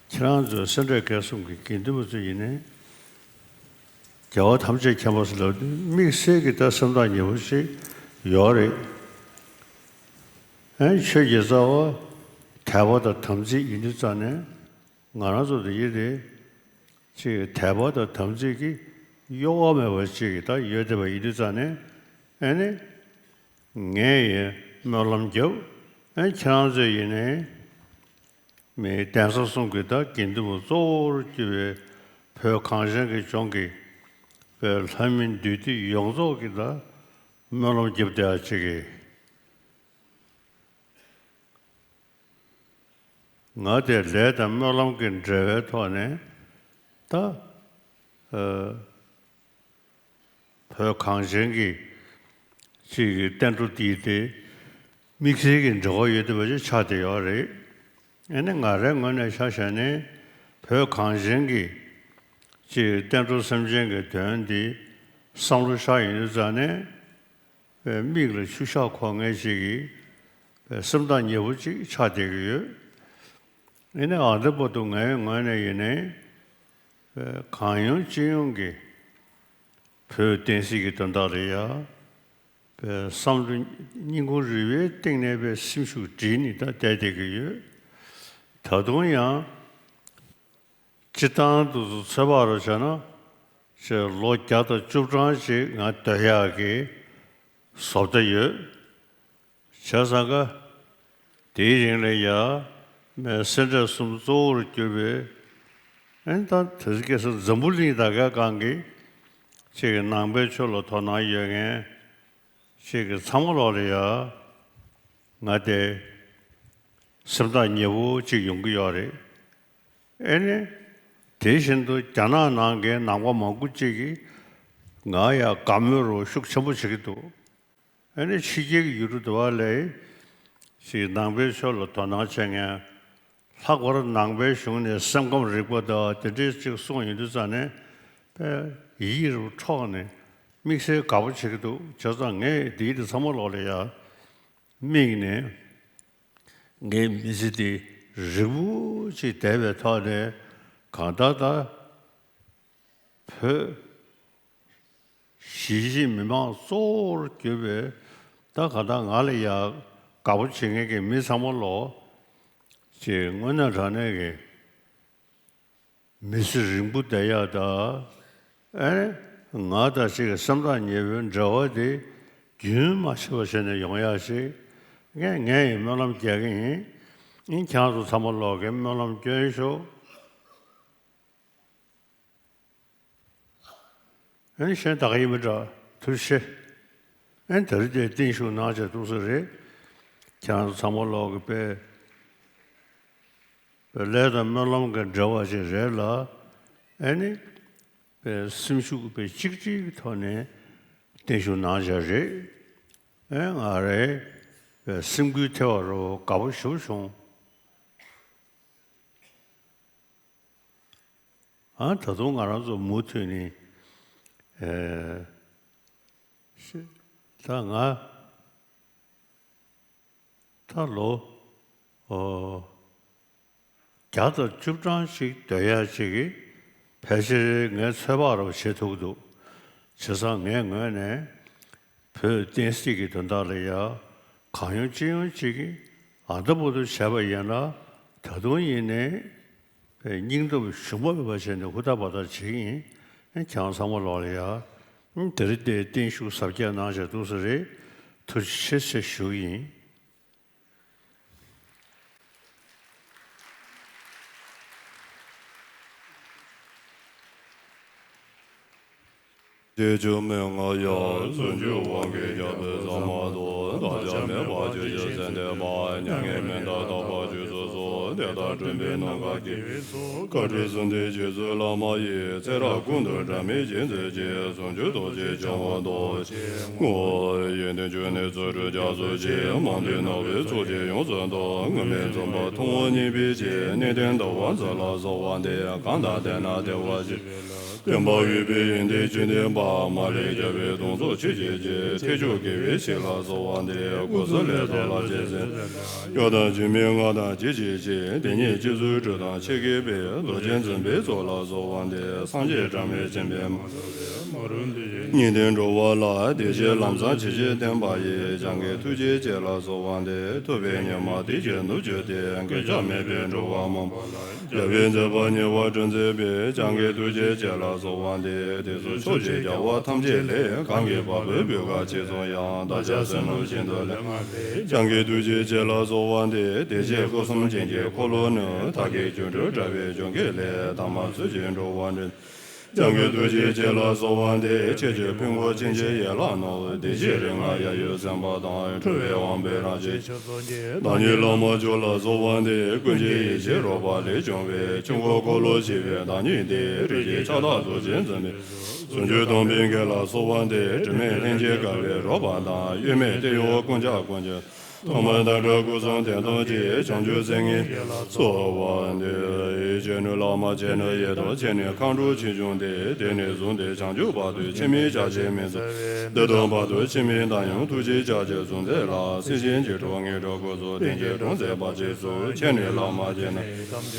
ཁྱེད་རང་ཚོའི་སེ་འབྲས་དགེ་གསུམ་གྱི་དགེ་འདུན་པ་ཚོ་ཡིན་ནའི་རྒྱལ་བ་ཐམས་ཅད་མཁྱེན་པ་ཟེར་ལབ་དུས་དམིགས་བསལ་གྱི་ད་སེམས་ཐག་ཉེ་བོ་ཅིག་ཡོད་རེད། ཨེ་ཆོས་ཀྱི་རྩ་བ་དད་པ་དང་དམ་ཚིག་ཡིན་དུས་ཙམ་ནས་ང་རང་ཚོ་འདི་ཡིན་ཏེ་ཅིག་དད་པ་དང་དམ་ཚིག་གི་གཡོ་བ་མེད་པ་ཅིག་གི་ད་ཡོད་བསྡད་པ་ཡིན་དུས་ཙམ་ནས་ཨེ་ནི། ངས་ཡི་སྨོན་ལམ་རྒྱབ། ཨེ་ཁྱེད་རང་ཚོས་ཡིན་ནའི་མི་གདན་ས་གསུམ་གྱི་ད་དགེ་འདུན་པ་གཙོ་བོར་གྱུར་པའི་བོད་གངས་ཅན་གྱི་ལྗོངས་ཀྱི་བོད་ལྷ་མི་འདུས་སྡེ་ཡོངས་རྫོགས་ཀྱི་ད་སྨོན་ལམ་རྒྱབ་བསྡད་ཡ་ཅིག་གི། ང་དེ་ལས་དང་སྨོན་ལམ་གྱི་འབྲེལ་བའི་ཐོག་ནས་ད། ཨ། བོད་གངས་ཅན་གྱི་ཅིག་གི་བསྟན་འགྲོ་འདི་དེ་དམིགས་བསལ་གྱི་འབྲེལ་བ་ཡོད་བསྡད་པ་ཅིག་ཆགས་བསྡད་ཡོད་རེད། ཨ་ནི་ང་རའི་ངོས་ནས་ཆ་བཞག་ནས་བོད་གངས་ཅན་གྱི་ཅིག་བསྟན་འགྲོ་སེམས་ཅན་གྱི་དོན་འདི་བསམ་བློ་བཞག་ཡོང་དུས་ཙམ་ནས་མིག་ལ་ཆུ་ཤག་འཁོར་མཁན་ཅིག་གི་སེམས་ཐག་ཉེ་བོ་ཅིག་ཆགས་བསྡད་ཀྱི་ཡོད། ཨ་ནི་ཨ་འདི་བར་དུ་ངའི་ངོས་ནས་ཡིན་ནའི་གང་ཡོང་ཅི་ཡོང་གི་བོད་བསྟན་སྲིད་ཀྱི་དོན་དག་ལ་ཡ། བསམ་བློ་སྙིང་ཁུང་རུས་པའི་གཏིང་ནས་པའི་སེམས་ཤུགས་བསྒྲིལ་ནས་ད་བསྡད་བསྡད་ཀྱི་ཡོད། ད་དུང་ཡང་སྤྱིར་བཏང་དུ་ཚོད་དཔག་རུ་བྱས་ན་ཅེས་ལོ་བརྒྱ་དང་བཅུ་གྲངས་ཅིག་ང་སྡོད་ཡག་གི་བཟོ་ལྟ་ཡོད། བྱས་ཙང་ཀ་དེའི་རིང་ལ་ཡ་མའི་སེ་འབྲས་གསུམ་གཙོ་བོར་གྱུར་པའི་ཨན་ད་དེ་སྐད་ས་འཛམ་བུ་གླིང་ད་གའི་སྒང་གི་ཅིག་ནང་པའི་ཆོས་ལ་དོ་སྣང་ཡོད་མཁན་ཅིག་གི་ཚང་མ་ལོག་ལ་ཡ་ང་དེ་སེམས་ཐག་ཉེ་བོ་ཅིག་ཡོང་གི་ཡོད་རེད། ཨེ་ནི། དེ་བཞིན་དུ་རྒྱ་ནག་ནང་གི་ནང་པ་མང་པོ་ཅིག་གིས་ང་ཡ་དགའ་མོས་རོགས་ཤུགས་ཆེན་པོ་བྱེད་ཀྱི་འདུག་ཨེ་ནི་ཕྱི་རྒྱལ་གྱི་ཡུལ་གྲུ་དུ་བ་ལས་ཅིག་ནང་པའི་ཆོས་ལ་དོ་སྣང་བྱེད་མཁན། ལྷག་པར་ནང་པའི་གཞུང་ནས་སེམས་ཁམས་རིག་པ་དང་དེ་འདྲའི་ཅིག་གསུངས་ཡོང་དུས་ཙམ་ནས་དཔེ་ཡིད་རུ་འཕྲོག་ནས་དམིགས་བསལ་དགའ་པོ་བྱེད་ཀྱི་འདུག་བྱས་ཙང་ངས་འདིའི་དེ་ཚང་མ་ལོག་ལ་ཡ་དམིགས་ནས། ངའི་མི་ཚེ་འདི་རིང་པོ་ཅིག་བསྡད་པའི་ཐོག་ནས་གང་ལྟར་ད་བོད་གཞིས་བྱེས་མི་མང་གཙོ་བོར་གྱུར་པའི་ད་གང་ལྟར་ང་ལ་ཡང་དགའ་པོ་བྱེད་མཁན་གྱི་མི་ཚང་མ་ལོ་ཅིག་དངོས་གནས་དྲང་གནས་ཀྱི་མི་ཚེ་རིང་པོ་བསྡད་ཡག་དང་། ཨེ་ང་དང་ཅིག་གི་སེམས་ཐག་ཉེ་བོའི་འབྲེལ་བ་དེ་རྒྱུན་མ་ཆད་པ་བྱས་ནས་ཡོང་ཡག་ཅིག་ངས་ངས་ཡི་སྨོན་ལམ་རྒྱག་གི་ཡིན། ཨིན་ཁྱེད་རང་ཚོ་ཚང་མ་ལོག་གི་སྨོན་ལམ་སྐྱོན་ཤོག་ཨེ་གཞན་དག་ཡིན་མི་འདྲ་ཐུགས་རྗེ་ཆེ། ཨེ་དེ་རིང་དེ་བརྟན་བཞུགས་གནང་བྱས་ཐུགས་སུ་རེད། ཁྱེད་རང་ཚོ་ཚང་མ་ལོག་གི་དཔེ། ལས་དང་སྨོན་ལམ་གྱི་འབྲེལ་བ་ཞིག་རེད་ལ། ཨེ་ནི། པའི་སེམས་ཤུགས་པའི་གཅིག་སྒྲིལ་གྱི་ཐོག་ནས་བརྟན་བཞུགས་གནང་བྱ་རེད། ཨེ་ང་རའི་པའི་སེམས་འགུལ་ཐེབས་པ་རུ་དགའ་པོ་ཞེ་པོ་བྱུང་། ཨ་ད་དུང་ང་རང་ཚོ་མུ་མཐུད་ནས་ཨེ་ཤི་ད་ང་ད་ལོ་ཨོ་བརྒྱ་དང་བཅུ་གྲངས་ཤིག་སྡོད་ཡག་ཅིག་གིས་ཕལ་ཆེར་ངའི་ཚོད་དཔག་རུ་བྱེད་ཐུབ་ཀྱི་འདུག་བྱས་ཙང་ངའི་ངོས་ནས་བོད་བསྟན་སྲིད་ཀྱི་དོན་དག་ལ་ཡ་གང་ཡོང་ཅི་ཡོང་ཅིག་གིས་ཨ་ད་བར་དུ་བྱས་པ་ཡིན་ན་ད་དུང་ཡིན་ནའི་སྙིང་སྟོབས་ཞུམ་པ་མེད་པ་བྱས་ནས་ཧུར་ཐག་འབད་ཐག་བྱེད་ཀྱི་ཡིན། ཁྱེད་རང་ཚང་མ་ལོག་ལ་ཡ། དེ་རིང་འདིར་བརྟན་བཞུགས་གཟབ་རྒྱས་གནང་བྱས་ཐུགས་སུ་རེད། ཐུགས་རྗེ་ཆེ་ཞུ་གི་ཡིན། དེ་དག་སྒྲོན་མེ་ནམ་མཁའ་སྐྱེ། མཁའ་འགྲོ་གསུམ་ལྡན་རྗེ་བཙུན་བླ་མ་ཡི། ཚེ་རབས་ཀུན་ཏུ་སྒྲ་མེད་རྗེས་འཛིན་ཅིང་། ཟུང་འཇུག་རྡོ་རྗེ་འཆང་བ་རྡོ་རྗེ་ངོ་། ཡོན་ཏན་བཅུ་ནི་རྫུ་འཕྲུལ་རྒྱ་མཚོ་ཆེ། མང་ཐོས་རྣ་བའི་ཚོགས་ཀྱིས་ཡོངས་སུ་རྟོགས། དངོས་མེད་འཛུམ་པ་ཐུང་ངུ་སྙན་པའི་ལྕེ། གནས་བརྟན་ཟླ་བ་འཛིན་ལ་གསོལ་བ་འདེབས། གང་དང་ལྡན་ན་བདེ་བར་གཤེགས། སྟོན་པ་འོད་དཔལ་ཡོན་ཏན་བཅུ་ལྡན་པ། མ་ལུས་རྒྱལ་བའི་གདུང་འཚོབ་ཆོས་ཀྱི་རྗེ། ཐེག་མཆོག་དགེ་བའི་བཤེས་ལ་གསོལ་བ་འདེབས། སྐུ་གསུམ་ལས་ཚོགས་ལ་རྗེས་བཟུང་། གཡོ་དང་སྒྱུ་མའི་ངག་དང་ཅི་མཆིས་བཤད། དེ་ཉིད་སྤྱི་གཙུག་སྤྲུལ་དང་ཆེ་བརྒྱད་པའི། རྡོ་རྗེ་འཛིན་པའི་ཚོགས་ལ་གསོལ་བ་འདེབས། སངས་རྒྱས་སྒྲ་མེད་ཆེན་པོས་མ་གསན་པའི། སྙིང་ལྡན་འགྲོ་བ་ལ་བདེ་གཤེགས་ལམ་བཟང་ཇི་བཞིན་བསྟན་པ་ཡི། སྤྱང་ཀའི་ཐུགས་རྗེའི་བྱེད་ལ་གསོལ་བ་འདེབས། ཐུབ་པའི་ཉི་མ་དེ་བཞིན་ནུབ་གྱུར་ཏེ། འགོད་བྱ་མེད་པའི་འགྲོ་བ་མང་པོ་ལ། རྒྱལ་བའི་མཛད་པ་ཉེ་བར་སྒྲུབ་མཛད་པའི། སྤྱང་ཀའི་ཐུགས་རྗེའི་བྱེད་ལ་གསོལ་བ་འདེབས། དེ་ཚོ་ཕྱོགས་བཅུའི་རྒྱལ་བ་ཐམས་ཅད་ལས། གང་གི་བ་སྤུའི་བུ་ག་ཆེ་ཆུང་ཡང་། བདག་ཅག་བསོད་ནམས་ཤིན་ཏུ་ལེགས་མ་ལས། སྤྱང་ཀའི་ཐུགས་རྗེའི་བྱེད་ལ་གསོལ་བ་འདེབས། བདེ་གཤེགས་སྐུ་གསུམ་བྱིན་གྱིས་འཁོར་ལོ་ནི། དག་གི་སྒྱུ་འཕྲུལ་དྲ་བའི་འཇུག་སྒེག་ལས། དམ་པ་ཚུལ་གྱིས་འགྲོ་བ་འདྲེན། སྤྱང་ཀའི་ཐུགས་རྗེའི་བྱེད་ལ་གསོལ་བ་འདེབས། ཆོས་ཀྱི་ཕུང་པོ་ཕྱིན་ཅི་ཡས་ལ་ནོར། བདེ་གཤེགས་རིགས་ལྔ་ཡབ་ཡུམ་སེམས་དཔའ་དང་། འཁྲུལ་བའི་དབང་པོས་རང་བཞིན་ཆོས་སྟོན་གྱི། བདག་ཉིད་བླ་མ་མཆོག་ལ་གསོལ་བ་འདེབས། ཀུན་གྱི་ཡེ་ཤེས་རོལ་པ་ལས་བྱུང་བའི། ཆོས་འཁོར་འཁོར་ལོ་ཞེས་པའི་བདག་ཉིད་དེ། རིགས་ཀྱི་ཕྱག་བདག་རྡོ་རྗེ་འཛིན་པའི། ཟུང་འཇུག་སྟོང་པའི་རྒྱན་ལ་གསོལ་བ་འདེབས། དྲི་མེད་ལྷན་སྐྱེས་དགའ་བའི་རོལ་པ་དང་། གཡོ་མེད་ཏདྱ་ཧོ་ཀུན་ཁྱབ་ཀུན་གྱི། ཐོག་མར་བདག་འགྲོ་སྐུ་གསུམ་བསྟན་སྟོང་གི། བྱང་ཆུབ་སེམས་ཉིད་ལ་གསོལ་བ་འདེབས། ཆོས་ནི་བླ་མ་བྱས་ནས་ཡེ་དང་། ཆོས་ནི་མཁའ་འགྲོ་ཆོས་སྐྱོང་སྟེ། དེ་ནས་བཟུང་སྟེ་བྱང་ཆུབ་བར་དུ། ཕྱི་མའི་ཕྱག་རྒྱ་མི་འཛོལ། འདི་དང་བར་དུ་ཕྱི་མའི་བདག་ཡང་ཐུགས་རྗེའི་ཕྱག་རྒྱ་གཟུང་མཛད་ལ། སྲིད་ཞིའི་འཇིགས་སྐྲག་ངན་འགྲོ་ཀུན་སོགས། བདེན་བཞིའི་གྲོང་མཛད་བར་ཆད་སོལ། ཆོས་ནི་བླ་མ་བྱས་ནས་ཡེ་དང་།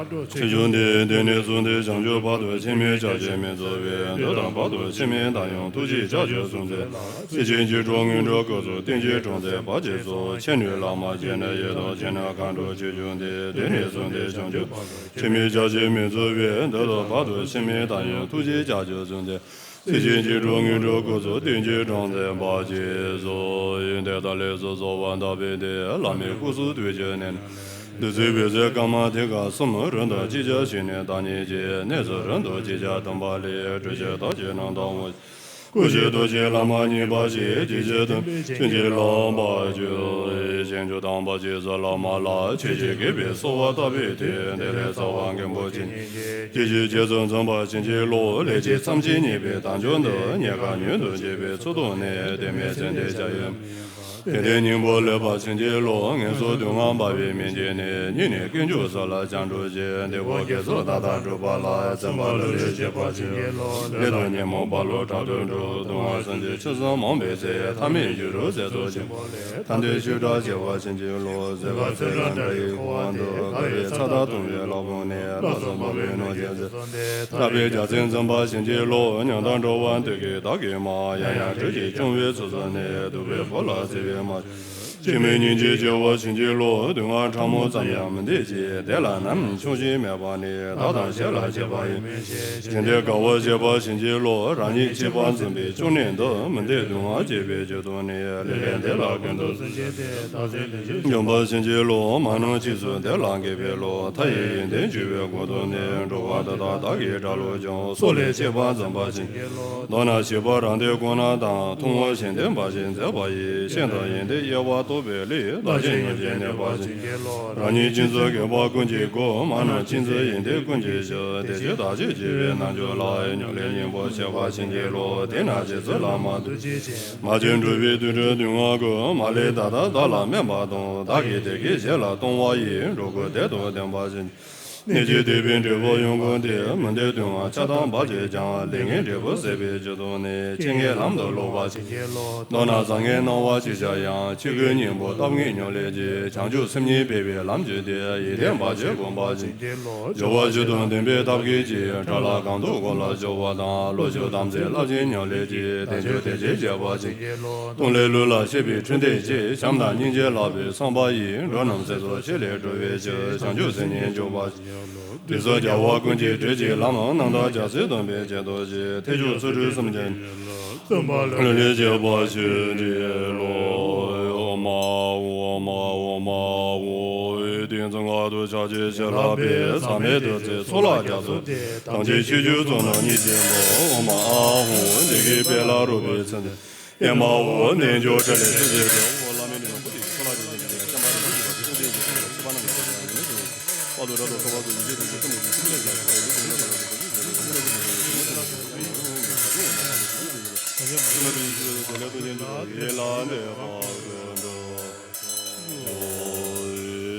ཆོས་སྐྱོང་སྟེ། དེ་ནས་བཟུང་སྟེ་བྱང་ཆུབ་བར་དུ། ཕྱི་མའི་ཕྱག་རྒྱ་མི་འཛོལ་བའི། འདི་དང་བར་དུ་ཕྱི་མའི་བདག་ཡང་ཐུགས་རྗེའི་ཕྱག་རྒྱ་གཟུང་མཛད། སྲིད་ཞིའི་འཇིགས་སྐྲག་ངན་འགྲོ་ཀུན་སོགས། བདེན་བཞིའི་གྲོང་མཛད་བར་ཆད་སོལ། ཆོས་ནི་བླ་མ་བྱས་ནས་ཡེ་དང་། ཆོས་ནི་མཁའ་འགྲོ་ཆོས་སྐྱོང་སྟེ། དེ་ནས་བཟུང་སྟེ་བྱང་ཆུབ་བར་དུ། ཕྱི་མའི་ཕྱག་རྒྱ་མི་འཛོལ་བའི། འདི་དང་བར་དུ་ཕྱི་མའི་བདག་ཡང་ཐུགས་རྗེའི་ཕྱག་རྒྱ་གཟུང་མཛད། སྲིད་ཞིའི་འཇིགས་སྐྲག་ངན་འགྲོ་ཀུན་སོགས། བདེན་བཞིའི་གྲོང་མཛད་བར་ཆད་སོལ། དེ་ལྟར་ལས་སུ་གསོལ་བ་བཏབ་པའི་མཐུས། བླ་མའི་སྐུ་གསུང་ཐུགས་ཀྱི་གནད། བདུད་རྩི་འབེབས་སའི་སྐར་མ་དེ་ཀ་གསུམ། རིམ་གྲོ་ཅིག་བྱ་ཞིང་ནི་བདག་ཉིད་ཀྱི། གནས་སུ་རིམ་གྲོ་ཅིག་བྱ་བཏུམ་པ་ལས། གྲོལ་ཕྱིར་བདག་ཅག་རྣམས་དང་འོང་། སྐུ་གཅིག་ཏུ་གཅིག་བླ་མ་མཉེས་པར་བྱེད། དེ་ཕྱིར་བསྟན་པའི་བྱིན་གྱིས་བརླབ་པར་ཞུ། བྱང་ཆུབ་དམ་པ་རྗེས་སུ་བླ་མ་ལ། ཆོས་ཀྱི་དགེ་བའི་གསོལ་བ་བཏབ་པའི་མཐུས། དེ་ལས་རྩ་བ་མགོན་པོ་ཇི་སྙེད་ཅིག། སྐྱེ་མཆེད་རྗེས་སུ་འཛིན་པར་བྱིན་གྱིས་རློབས། ལས་ཅི་མཚམས་ཅི་རྙེད་པའི་དལ་འབྱོར་འདི། རྙེད་དཀའ་མྱུར་དུ་འབྱེད་པའི་ཚུལ་ཐོབ་ནས། དེ་མིན་ཚེ་འདིར་བྱ་ཡུལ། དེ་འདྲའི་སྙིང་པོ་ལེགས་པར་བྱིན་གྱིས་རློབས། ངན་སོང་སྡུག་བསྔལ་འབར་བའི་མུན་གྱི་གནས། སྙིང་ནས་ཀུན་འབྱུང་ས་ལ་སྤྱང་གྲུང་ཞིང་། བདེ་བ་དགེ་ཚོགས་མཐའ་དག་འགྲུབ་པ་ལ། བརྩོན་པ་ལྷུར་ལེན་བྱེད་པར་བྱིན་གྱིས་རློབས། ལས་དང་ཉོན་མོངས་པ་ལུ་དྲག་ཏུ་འགྲོ། སྡུག་བསྔལ་སེམས་ཅན་ཆེ་ཆུང་མང་པོའི་ཚེ། ཐ་མལ་ཡུལ་དུ་ཟད་དོ་ཆེན་པོ་ལས། ཐར་འདོད་ཆོས་བྲལ་བྱེད་པར་བྱིན་གྱིས་རློབས། ཟད་པ་ཚེ་རབས་འདྲ་ཡི་འཁོར་བ་འདི། དགའ་བའི་ཚ་དང་གདུང་བའི་ལག་ཕུང་ནས། ལ་སོགས་འབར་བའི་གནོད་སྦྱིན་ཚེ། ཐར་པའི་རྒྱལ་མཚན་འཛིན་པར་བྱིན་གྱིས་རློབས། ཉམ་ཐག་འགྲོ་བ་འདི་ཀའི་བདག་གིས་མ། ཡང་ཡང་བསྐྲུན་ཅིང་སྐྱོང་བའི་ཚུལ་བཟུང་ནས། སྡུག་པའི་བུ་ལ་བརྩེ་བས་མ། སྐྱེ་མེད་སྙིང་རྗེས་སྐྱོང་བར་བྱིན་གྱིས་རློབས། སྡུག་བསྔལ་ཕྲ་མོ་ཙམ་ཡང་མི་འདོད་ཅིང་། དེ་ལ་ནམ་ཡང་ཆུང་ཞེན་མེད་པ་ནས། བདག་དང་གཞན་ལ་གཅེས་པ་ཡིན་མིན་ཤེས། བྱིན་ཏེ་དགའ་བར་བྱེད་པར་བྱིན་གྱིས་རློབས། རང་ཉིད་གཅེས་པར་འཛིན་པའི་སྐྱོ་གནས་འདི། མི་འདོད་སྡུག་བསྔལ་སྐྱེ་བའི་རྒྱུ་དང་ནི། ལེགས་ལྡན་འདི་ལ་ཀུན་ཏུ་སུན་འབྱིན་ཏེ། བདག་འཛིན་འདི་ཞིག་འཇོམས་པར་བྱིན་གྱིས་རློབས། མ་ནིང་ཕྱིས་སུ་དེ་ལ་འགོད་པའི་བློ། མཐའ་ཡས་ཡོན་ཏན་འཇུག་པའི་སྒོ་དང་ནི། འགྲོ་བ་འདི་དག་བདག་གིས་དགྲ་བློ་སྦྱོང་། སྲོག་ལས་གཅེས་པར་འཛིན་པར་བྱིན། མདོར་ན་བྱིས་པ་རང་སྡེ་ཀུན་ན་དང་། ཐུང་ངུ་གཞན་སྡེ་འབའ་ཞིག་མཛེས་པ་ཡིས། ཤིན་ཏུ་ཡོན་ཏན་དབྱེ་བ་རྟོགས་པའི་བློས། བདག་གཞན་མྱོང་བྱེད་གནས་པར་བྱིན། རང་ཉིད་གཅེས་འཛིན་དགོས་པ་ཀུན་གྱི་སྒོ། མ་ནིང་གཅེས་འཛིན་ཡོན་ཏན་ཀུན་གྱི་གཞི། དེ་ཕྱིར་བདག་གཅེས་བྱེད་པའི་རྣལ་འབྱོར་ལ། ཉམས་ལེན་སྙིང་པོ་བྱེད་པར་བྱིན་གྱིས་རློབས། དེས་ན་རྗེ་བཙུན་བླ་མ་ཐུགས་རྗེ་ཅན། མ་བྱོན་འགྲོ་བའི་དུད་འགྲོའི་སྡུག་བསྔལ་ཀུན། མ་ལུས་ད་ལྟ་བདག་ལ་སྨན་པ་དང་། བདག་གིས་དེ་སྐད་གཞན་ལ་གཏོང་བ་ཡིས། འགྲོ་ཀུན་བདེ་དང་ལྡན་པར་བྱིན། གནད་ཀྱིས་བསྡུས་པའི་འབྲས་བུ་ཡོངས་ཀུན་ཏེ། མི་འདོད་སྡུག་བསྔལ་ཆགས་སྡང་བར་ཆད་ཀྱང་། ལས་ངན་འབྲས་བུ་ཟད་པའི་རྒྱུ་དང་ནི། སྐྱེ་ངན་ལམ་དུ་ལོག་པར་བྱིན་གྱིས་རློབས། མདོར་ན་བཟང་ངན་སྣང་བ་ཅི་ཤར་ཡང་། ཆོས་ཀུན་སྙིང་པོ་སྟོབས་ངན་ཉམས་ལེན་གྱིས། བྱང་ཆུབ་སེམས་ཉིད་འཕེལ་བའི་ལམ་བྱོན་ཏེ། ཡོན་ཏན་བར་ཆད་བསྒོམ་པར་བྱིན། སྦྱོར་བ་བཅུ་དང་ལྡན་པའི་ཐབས་མཁས་ཀྱིས། དགྲ་ལ་གང་ཐུབ་མགོ་ལ་སྦྱོར་བ་དང་། བློ་ཆོས་དམ་ཚིག་རླབས་ཆེན་ཉམས་ལེན་གྱིས། དལ་འབྱོར་དེ་ཅིག་བྱེད་པར་བྱིན། སྟོང་ལས་ལུས་ལ་གཤེགས་པའི་འཕྲིན་ལས་ཀྱིས། བྱམས་དང་སྙིང་རྗེ་ལགས་པའི་བསམ་པ་ཡིས། འགྲོ་རྣམས་ཚེ་སྲོག་ཆོས་ལས་སྒྲོལ་བའི་ཕྱིར། བྱང་ཆུབ་སེམས་ཉིད་འཇུག་པར་བྱིན། དེ་སོགས་རྒྱལ་བ་ཀུན་གྱི་གྲོས་ཀྱི་ལམ། རྣམ་དག་རྒྱལ་སྲས་སྟོན་པའི་བྱིན་རླབས་ཀྱིས། ཐེག་མཆོག་ཚུལ་ཁྲིམས་སུམ་བརྒྱ། བརྩོན་པ་ལྷུར་ལེན་བྱེད་པར་བྱིན་གྱིས་རློབས། ཨོཾ་ཨཱཿཧཱུྃ་ཨོཾ་ཨཱཿཧཱུྃ་ཨོཾ་ཨཱཿཧཱུྃ། ཏིང་འཛིན་ངག་ཏུ་ཕྱག་རྒྱའི་ཞལ་ལག་པས། ཟག་མེད་བདུད་རྩིའི་ཚོགས་ལ་རྒྱ་མཚོ་སྟེ། དམ་ཅན་ཆོས་སྐྱོང་གཙུག་ན་གཉིས་ཀྱི་མགོན། ཨོཾ་ཨཱཿཧཱུྃ་འདི་སྐད་དཔལ་ལ་རོལ་པའི་ཚུལ་འདི། ཨེ་མ་ཧོ། རྣལ་འབྱོར་ཕྲིན་ལས་ཆེ་ཟེར་ཏེ། ཨོཾ་བླ་མའི་མིང་ལ་བུ་དེ་ཚོགས་ལ་རྒྱ་མཚོ་སྟེ། ཁྱབ་པ་རིན་པོ་ཆེ་གི་ཚོགས་ཀྱི་ཚེ་ཕྱི་པ་རྣམས་ཀྱི་ཚོགས་ཀྱི་ཚེ་པ་རྣམས་ཀྱི་ཚོགས་ཀྱི་ཚེ་པ་རྣམས་ཀྱི་ཚོགས་ཀྱི།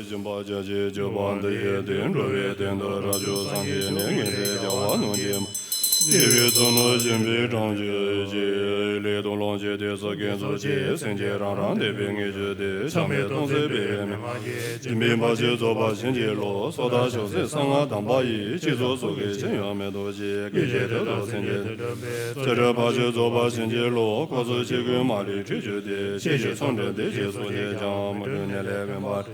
སྦྱིན་པ་བྱ་ཕྱིར་སྤྱོད་པ་འདི་ཡི་དོན། འགྲོ་བའི་དོན་དུ་རབ་བྱུང་སངས་རྒྱས་ནས། ངེས་ཚིག་བྱ་བ་ནང་བཞིན་སྐྱེ་བོའི་ཚོགས་རྣམས་ཞིང་པའི་གྲོང་ཁྱེར་གྱི། ལས་དང་ལོངས་སྤྱོད་དེ་སོགས་ཀུན་རྫོགས་ཕྱིར། སེམས་ཅན་རང་རང་དད་པས་ངེས་གྱུར་ཏེ། ཆགས་མེད་སྟོང་གསལ་པའི་མན་ངག་གིས། སྦྱིན་པའི་ཕར་ཕྱིན་རྫོགས་པར་བྱིན་གྱིས་རློབས། སོ་ཐར་ཕྱོགས་སྲིད་གསང་སྔགས་གདམས་པ་ཡིས། སྤྱི་ཚོགས་སུ་གི་ཕྱིར་ཡང་མི་ལྡོག་ཅིང་། སྐད་ཅིག་དུས་དང་སེམས་ཅན་དོན་སྒྲུབ་པའི། ཚུལ་ཁྲིམས་ཕར་ཕྱིན་རྫོགས་པར་བྱིན་གྱིས་རློབས། འཁོར་ཚོགས་ཆེ་ཀུན་མ་ལུས་ཁྲོས་གྱུར་ཏེ། ཤེས་བཞིན་ཚོགས་འགྲིམས་བདེ་གཤེགས་སོགས་ཀྱིས་ཀྱང་། མི་འཁྲུགས་ནད་ལས་མེ་འབར་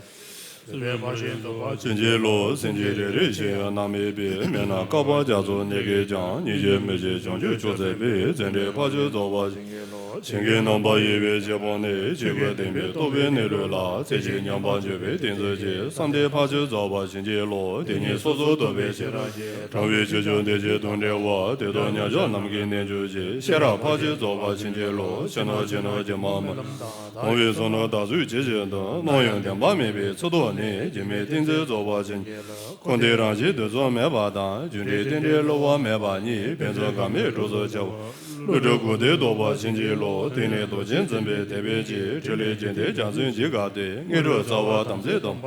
སྲིད་པའི་ཕར་ཕྱིན་རྫོགས་པར་བྱིན་གྱིས་རློབས། སེམས་ཅན་རེ་རེ་ཞིང་ཡང་ནམ་མེད་པའི། མི་སྣང་བསྐལ་པ་རྒྱ་མཚོ་ནད་ཀྱིས་ཀྱང་། ཉིན་བྱེད་མི་བྱེད་བྱང་ཆུབ་མཆོག་བརྩེགས་པའི། བརྩོན་འགྲུས་ཕར་ཕྱིན་རྫོགས་པར་བྱིན་གྱིས་རློབས། བྱིན་གྱིས་རློབས་པ་ཡོད་པའི་རྗེ་བོ་ནི། ཆོས་ཀུན་བསྟན་པའི་རྟོགས་པའི་གནས་ལུགས་ལ། རྩེ་གཅིག་མཉམ་པར་འཇོག་པའི་ཏིང་འཛིན་གྱིས། བསམ་གཏན་ཕར་ཕྱིན་རྫོགས་པར་བྱིན་གྱིས་རློབས། དེ་ཉིད་སོ་སོར་རྟོག་པའི་ཤེས་རབ་ཀྱིས། དྲང་བའི་ཆོས་ཀྱང་དེ་བཞིན་དུ་འགྲེལ་བ། དེ་དག་མཉམ་གཞག་རྣམས་ཀྱི་རྣལ་འབྱོར་གྱིས། ཤེས་རབ་ཕར་ཕྱིན་རྫོགས་པར་བྱིན་གྱིས་རློབས། ཕྱི་ནང་ཕྱི་ནང་སྒྱུ་མ་མི་རྟག་དང་། དང་བའི་བསོད་ནམས་དག་ཚུལ་ཇི་བཞིན་དུ། སྣང་ཡང་བདེན་པ་མེད་པའི་ཚུལ་རྟོགས་ནས། སྒྱུ་མའི་ཏིང་འཛིན་རྫོགས་པར་བྱིན་གྱིས་རློབས། ཁོ་འདི་རང་བཞིན་དུ་བཟུང་མེད་པ་དང་། རྒྱུ་འབྲས་རྟེན་འབྲེལ་བསླུ་བ་མེད་པ་ཉིད། ཕན་ཚུན་འགལ་མེད་གྲོགས་སུ་འཆར་བ། བསླུ་བྲིད་རྐུ་འདེད་བཟློག་པར་བྱིན་གྱིས་རློབས། དེང་ནས་རྡོ་རྗེ་འཛིན་པའི་དད་པས་ཀྱིས། ཕྲིན་ལས་རྒྱུད་སྡེ་རྒྱ་མཚོའི་འཇིགས་སྐབས་ཏེ། དངོས་གྲུབ་རྩ་བ་དམ་ཚིག་དང་།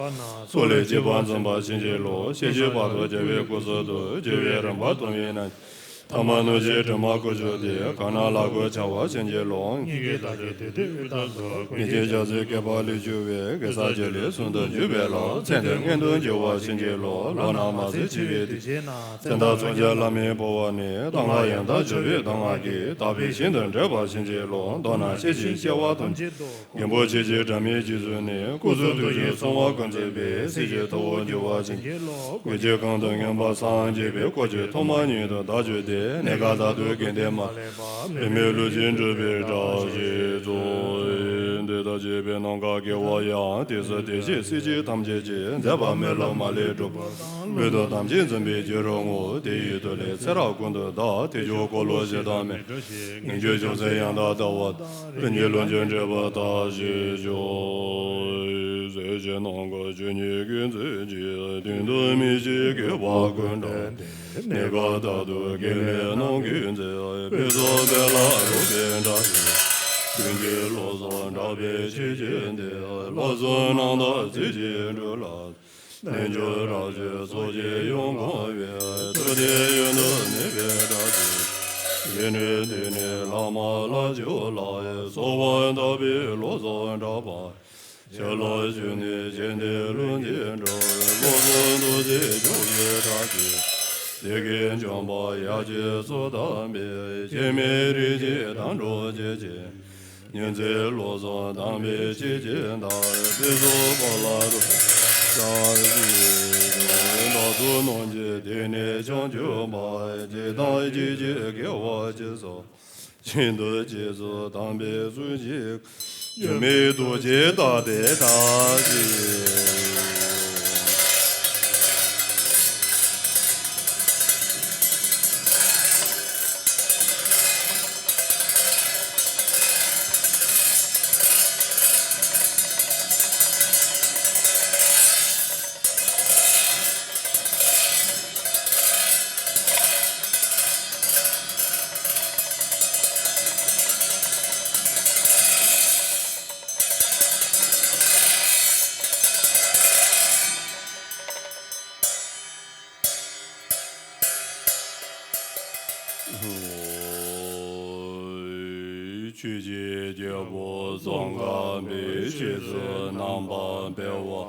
སྲོག་ལས་གཅེས་པར་འཛིན་པར་བྱིན་གྱིས་རློབས། ཤེས་བཞིན་བར་དུ་རྒྱལ་བའི་སྐུ་གསུང་ཐུགས། རྒྱལ་བའི་རིམ་པར་གཏོང་བའི་རྣལ་འབྱོར། ཐ་མལ་གནོད་བྱེད་དྲི་མ་བཀོལ་གྱུར་ཏེ། གང་སྣང་ལ་གོད་ཆག་པར་བྱིན་གྱིས་རློབས། སྙིང་གའི་དག་བྱེད་དུས་དེ་དབུས་ལྟར་རྫོགས། ངེས་ཀྱི་བྱང་སེམས་བསྐལ་པ་ལས་གྱུར་པའི། གེ་སར་རྒྱལ་བའི་གསུང་དུ་འཇུག་པའི་ལམ། མཚན་དེ་སྔོན་དུ་འགྱུར་བར་བྱིན་གྱིས་རློབས། ལམ་སྣ་མ་ཟད་ཕྱེ་བའི་དུས་ཆེན་ན། མཚན་དང་མཚོན་བྱ་བླ་མའི་འབུལ་བ་ནི། གཏང་བ་ཡང་དག་བརྗོད་པའི་གདམས་ངག་གིས། དག་པའི་ཞིང་དུ་འདྲེན་པར་བྱིན་གྱིས་རློབས། མདོར་ན་ཤེས་བྱའི་སྐྱེ་བ་ཐམས་ཅད་དུ། མགོན་པོ་ཆེ་བཞིན་སྒྲོལ་མའི་རྗེས་སུ་ནི། སྐུ་གསུང་ཐུགས་ཀྱི་གསང་བ་ཀུན་བརྩེགས་པའི། སྲིད་ཞིའི་ཐུ་བོ་འགྱུར་བར་བྱིན་གྱིས་རློབས། མགོན་ཁྱོད་གང་དུ་མངོན་པར་སངས་རྒྱས་པའི། སྐུ་མཆོག་ཐོག་མ་ཉིད་དུ་བདག་བརྗོད་དེ། གནས་སྐབས་དག་ཏུ་དགེ་འདུན་མ་ལུས་པ། བུད་མེད་ལུས་ཅན་སྒྲུབ་པའི་བཀྲ་ཤིས་ཚོགས། འདི་དག་བྱེད་པའི་ནམ་མཁའ་དགེ་བ་ཡང་། དེ་སྲིད་དེ་བཞིན་སྲིད་ཞིའི་ཐམས་ཅད་ཀྱི། མཛད་པ་མི་ལུས་མ་ལུས་སྒྲུབ་པ། ལུས་དང་ཐམས་ཅད་འཛིན་པའི་རྒྱུ་རུ་བསྔོ། དེ་ཡི་མཐུ་ལས་ཚེ་རབས་ཀུན་ཏུ་བདག། དལ་འབྱོར་འཁོར་ལོ་བཞི་དང་མི་འབྲལ་ཞིང་། ངེས་འབྱུང་བྱང་སེམས་ཡང་དག་ལྟ་བ་དང་། ལྷུན་གྱིས་ལོངས་སྤྱོད་འབྲས་བུ་རྟག་བཞེས་ཤོག། སྲིད་ཞིའི་ནམ་མཁའ་ཆོས་ཉིད་ཀུན་འཛིན་གྱི། མདུན་དུ་མི་ཕྱིན་དགེ་བ་ཀུན་བསྒྲུབས་ཏེ། གནས་སྐབས་དག་ཏུ་དགེ་ལེགས་རྣམས་ཀུན་མཛད། དཔལ་བཟང་དཔལ་ལ་རོལ་པའི་སྒྲ་ཆེན། ཀུན་གྱི་བློ་བཟང་གྲགས་པའི་ཆོས་ཀྱི་སྡེ། ལྷ་གསུམ་རྣམས་དང་རྩེ་གཅིག་འགྲོ་ལ། རྣལ་འབྱོར་རབ་ཞི་ཚོགས་ཀྱིས་ཡོངས་གང་བའི། ཐུགས་བརྩེ་ཡུན་དུ་གནས་པའི་བཀྲ་ཤིས། ཡེ་ནས་དེ་ནས་བླ་མ་ལྷ་མཆོག་ལ། གསོལ་བ་བཏབ་པའི་བློ་བཟང་གྲགས་པ། ཞལ་ལག་མཆོད་ནས་སྤྱན་ལྡན་ལྷུན་གྱིས་གྲུབ། བློ་བཟང་རྡོ་རྗེ་འཇོམས་པའི་བཀྲ་ཤིས། སྡེ་དགེ་འཇོམས་པ་ཡབ་རྗེ་སོགས་དམ་པའི། སྐྱེ་མེད་རིགས་ཀྱི་དམ་གྲུབ་རྗེ་བཅས། ཉིན་མཚན་བློ་བཟང་དམ་པའི་ཆོས་ཀྱི་བདག། དཔལ་བཟང་དཔའ་ལ་རོལ་པའི་སྒྲ་ཆེན། བདག་སོགས་རྣམས་ཀྱི་སྡེ་ནི་བྱང་ཆུབ་བར། བྱེད་དང་བྱེད་ཀྱི་དགེ་བ་ཇི་སྲིད། ཤིན་ཏུ་རྗེས་སུ་དམ་པའི་གསུང་ཞིག། སྒྱུ་མའི་རྡོ་རྗེ་ལྟ་སྟེ་བཀྲ་ཤིས། ཆོས་ཀྱི་རྒྱལ་པོ་ཙོང་ཁ་པའི་ཆོས་སུ་རྣམ་པར་འཕེལ་བ།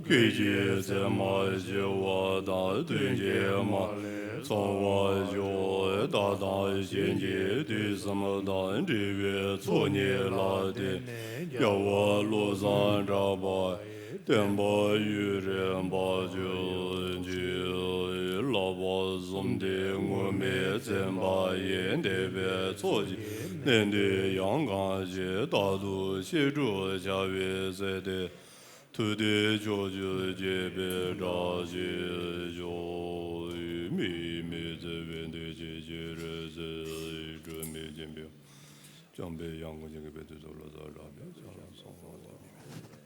སྐད་ཅིག་ཚད་མར་ཞི་བ་དང་། དོན་གྱི་མ་ལུས་ཚང་བར་ཤོག། བདག་དང་གཞན་གྱི་དུས་གསུམ་དང་། འབྲེལ་བའི་ཚོགས་གཉིས་ལ་བརྟེན་ནས། རྒྱལ་བ་བློ་བཟང་གྲགས་པ་ཡི། བསྟན་པ་ཡུན་རིང་འབབ་ཕྱུག་ཅིག། བསླབ་པ་གསུམ་ལྡན་ངུར་སྨྲིག་ཚན་པ་ཡི། འདས་པའི་ཚོགས་ཀྱི་གནད་དོན་ཡང་གང་ཞིག། རྟག་ཏུ་བཤད་སྒྲུབ་བྱ་བའི་ཚེ་དེ། ཐུགས་བདེ་ཕྱོགས་བཅུར་རྒྱས་པའི་བཀྲ་ཤིས་ཤོག། མིའི་མི་ཚེ་བའི་འདོད་ཆེན་ཅི་རིགས་སུ། སྒྲོན་མེ་སྦྱིན་པའི་བྱམས་པའི་གཡང་འགུགས་ཤིང་། དགེ་བའི་དུས་སུ་བློ་བཟང་གྲགས་པའི་ཕྱག་ལ་སོགས་པ་ལ།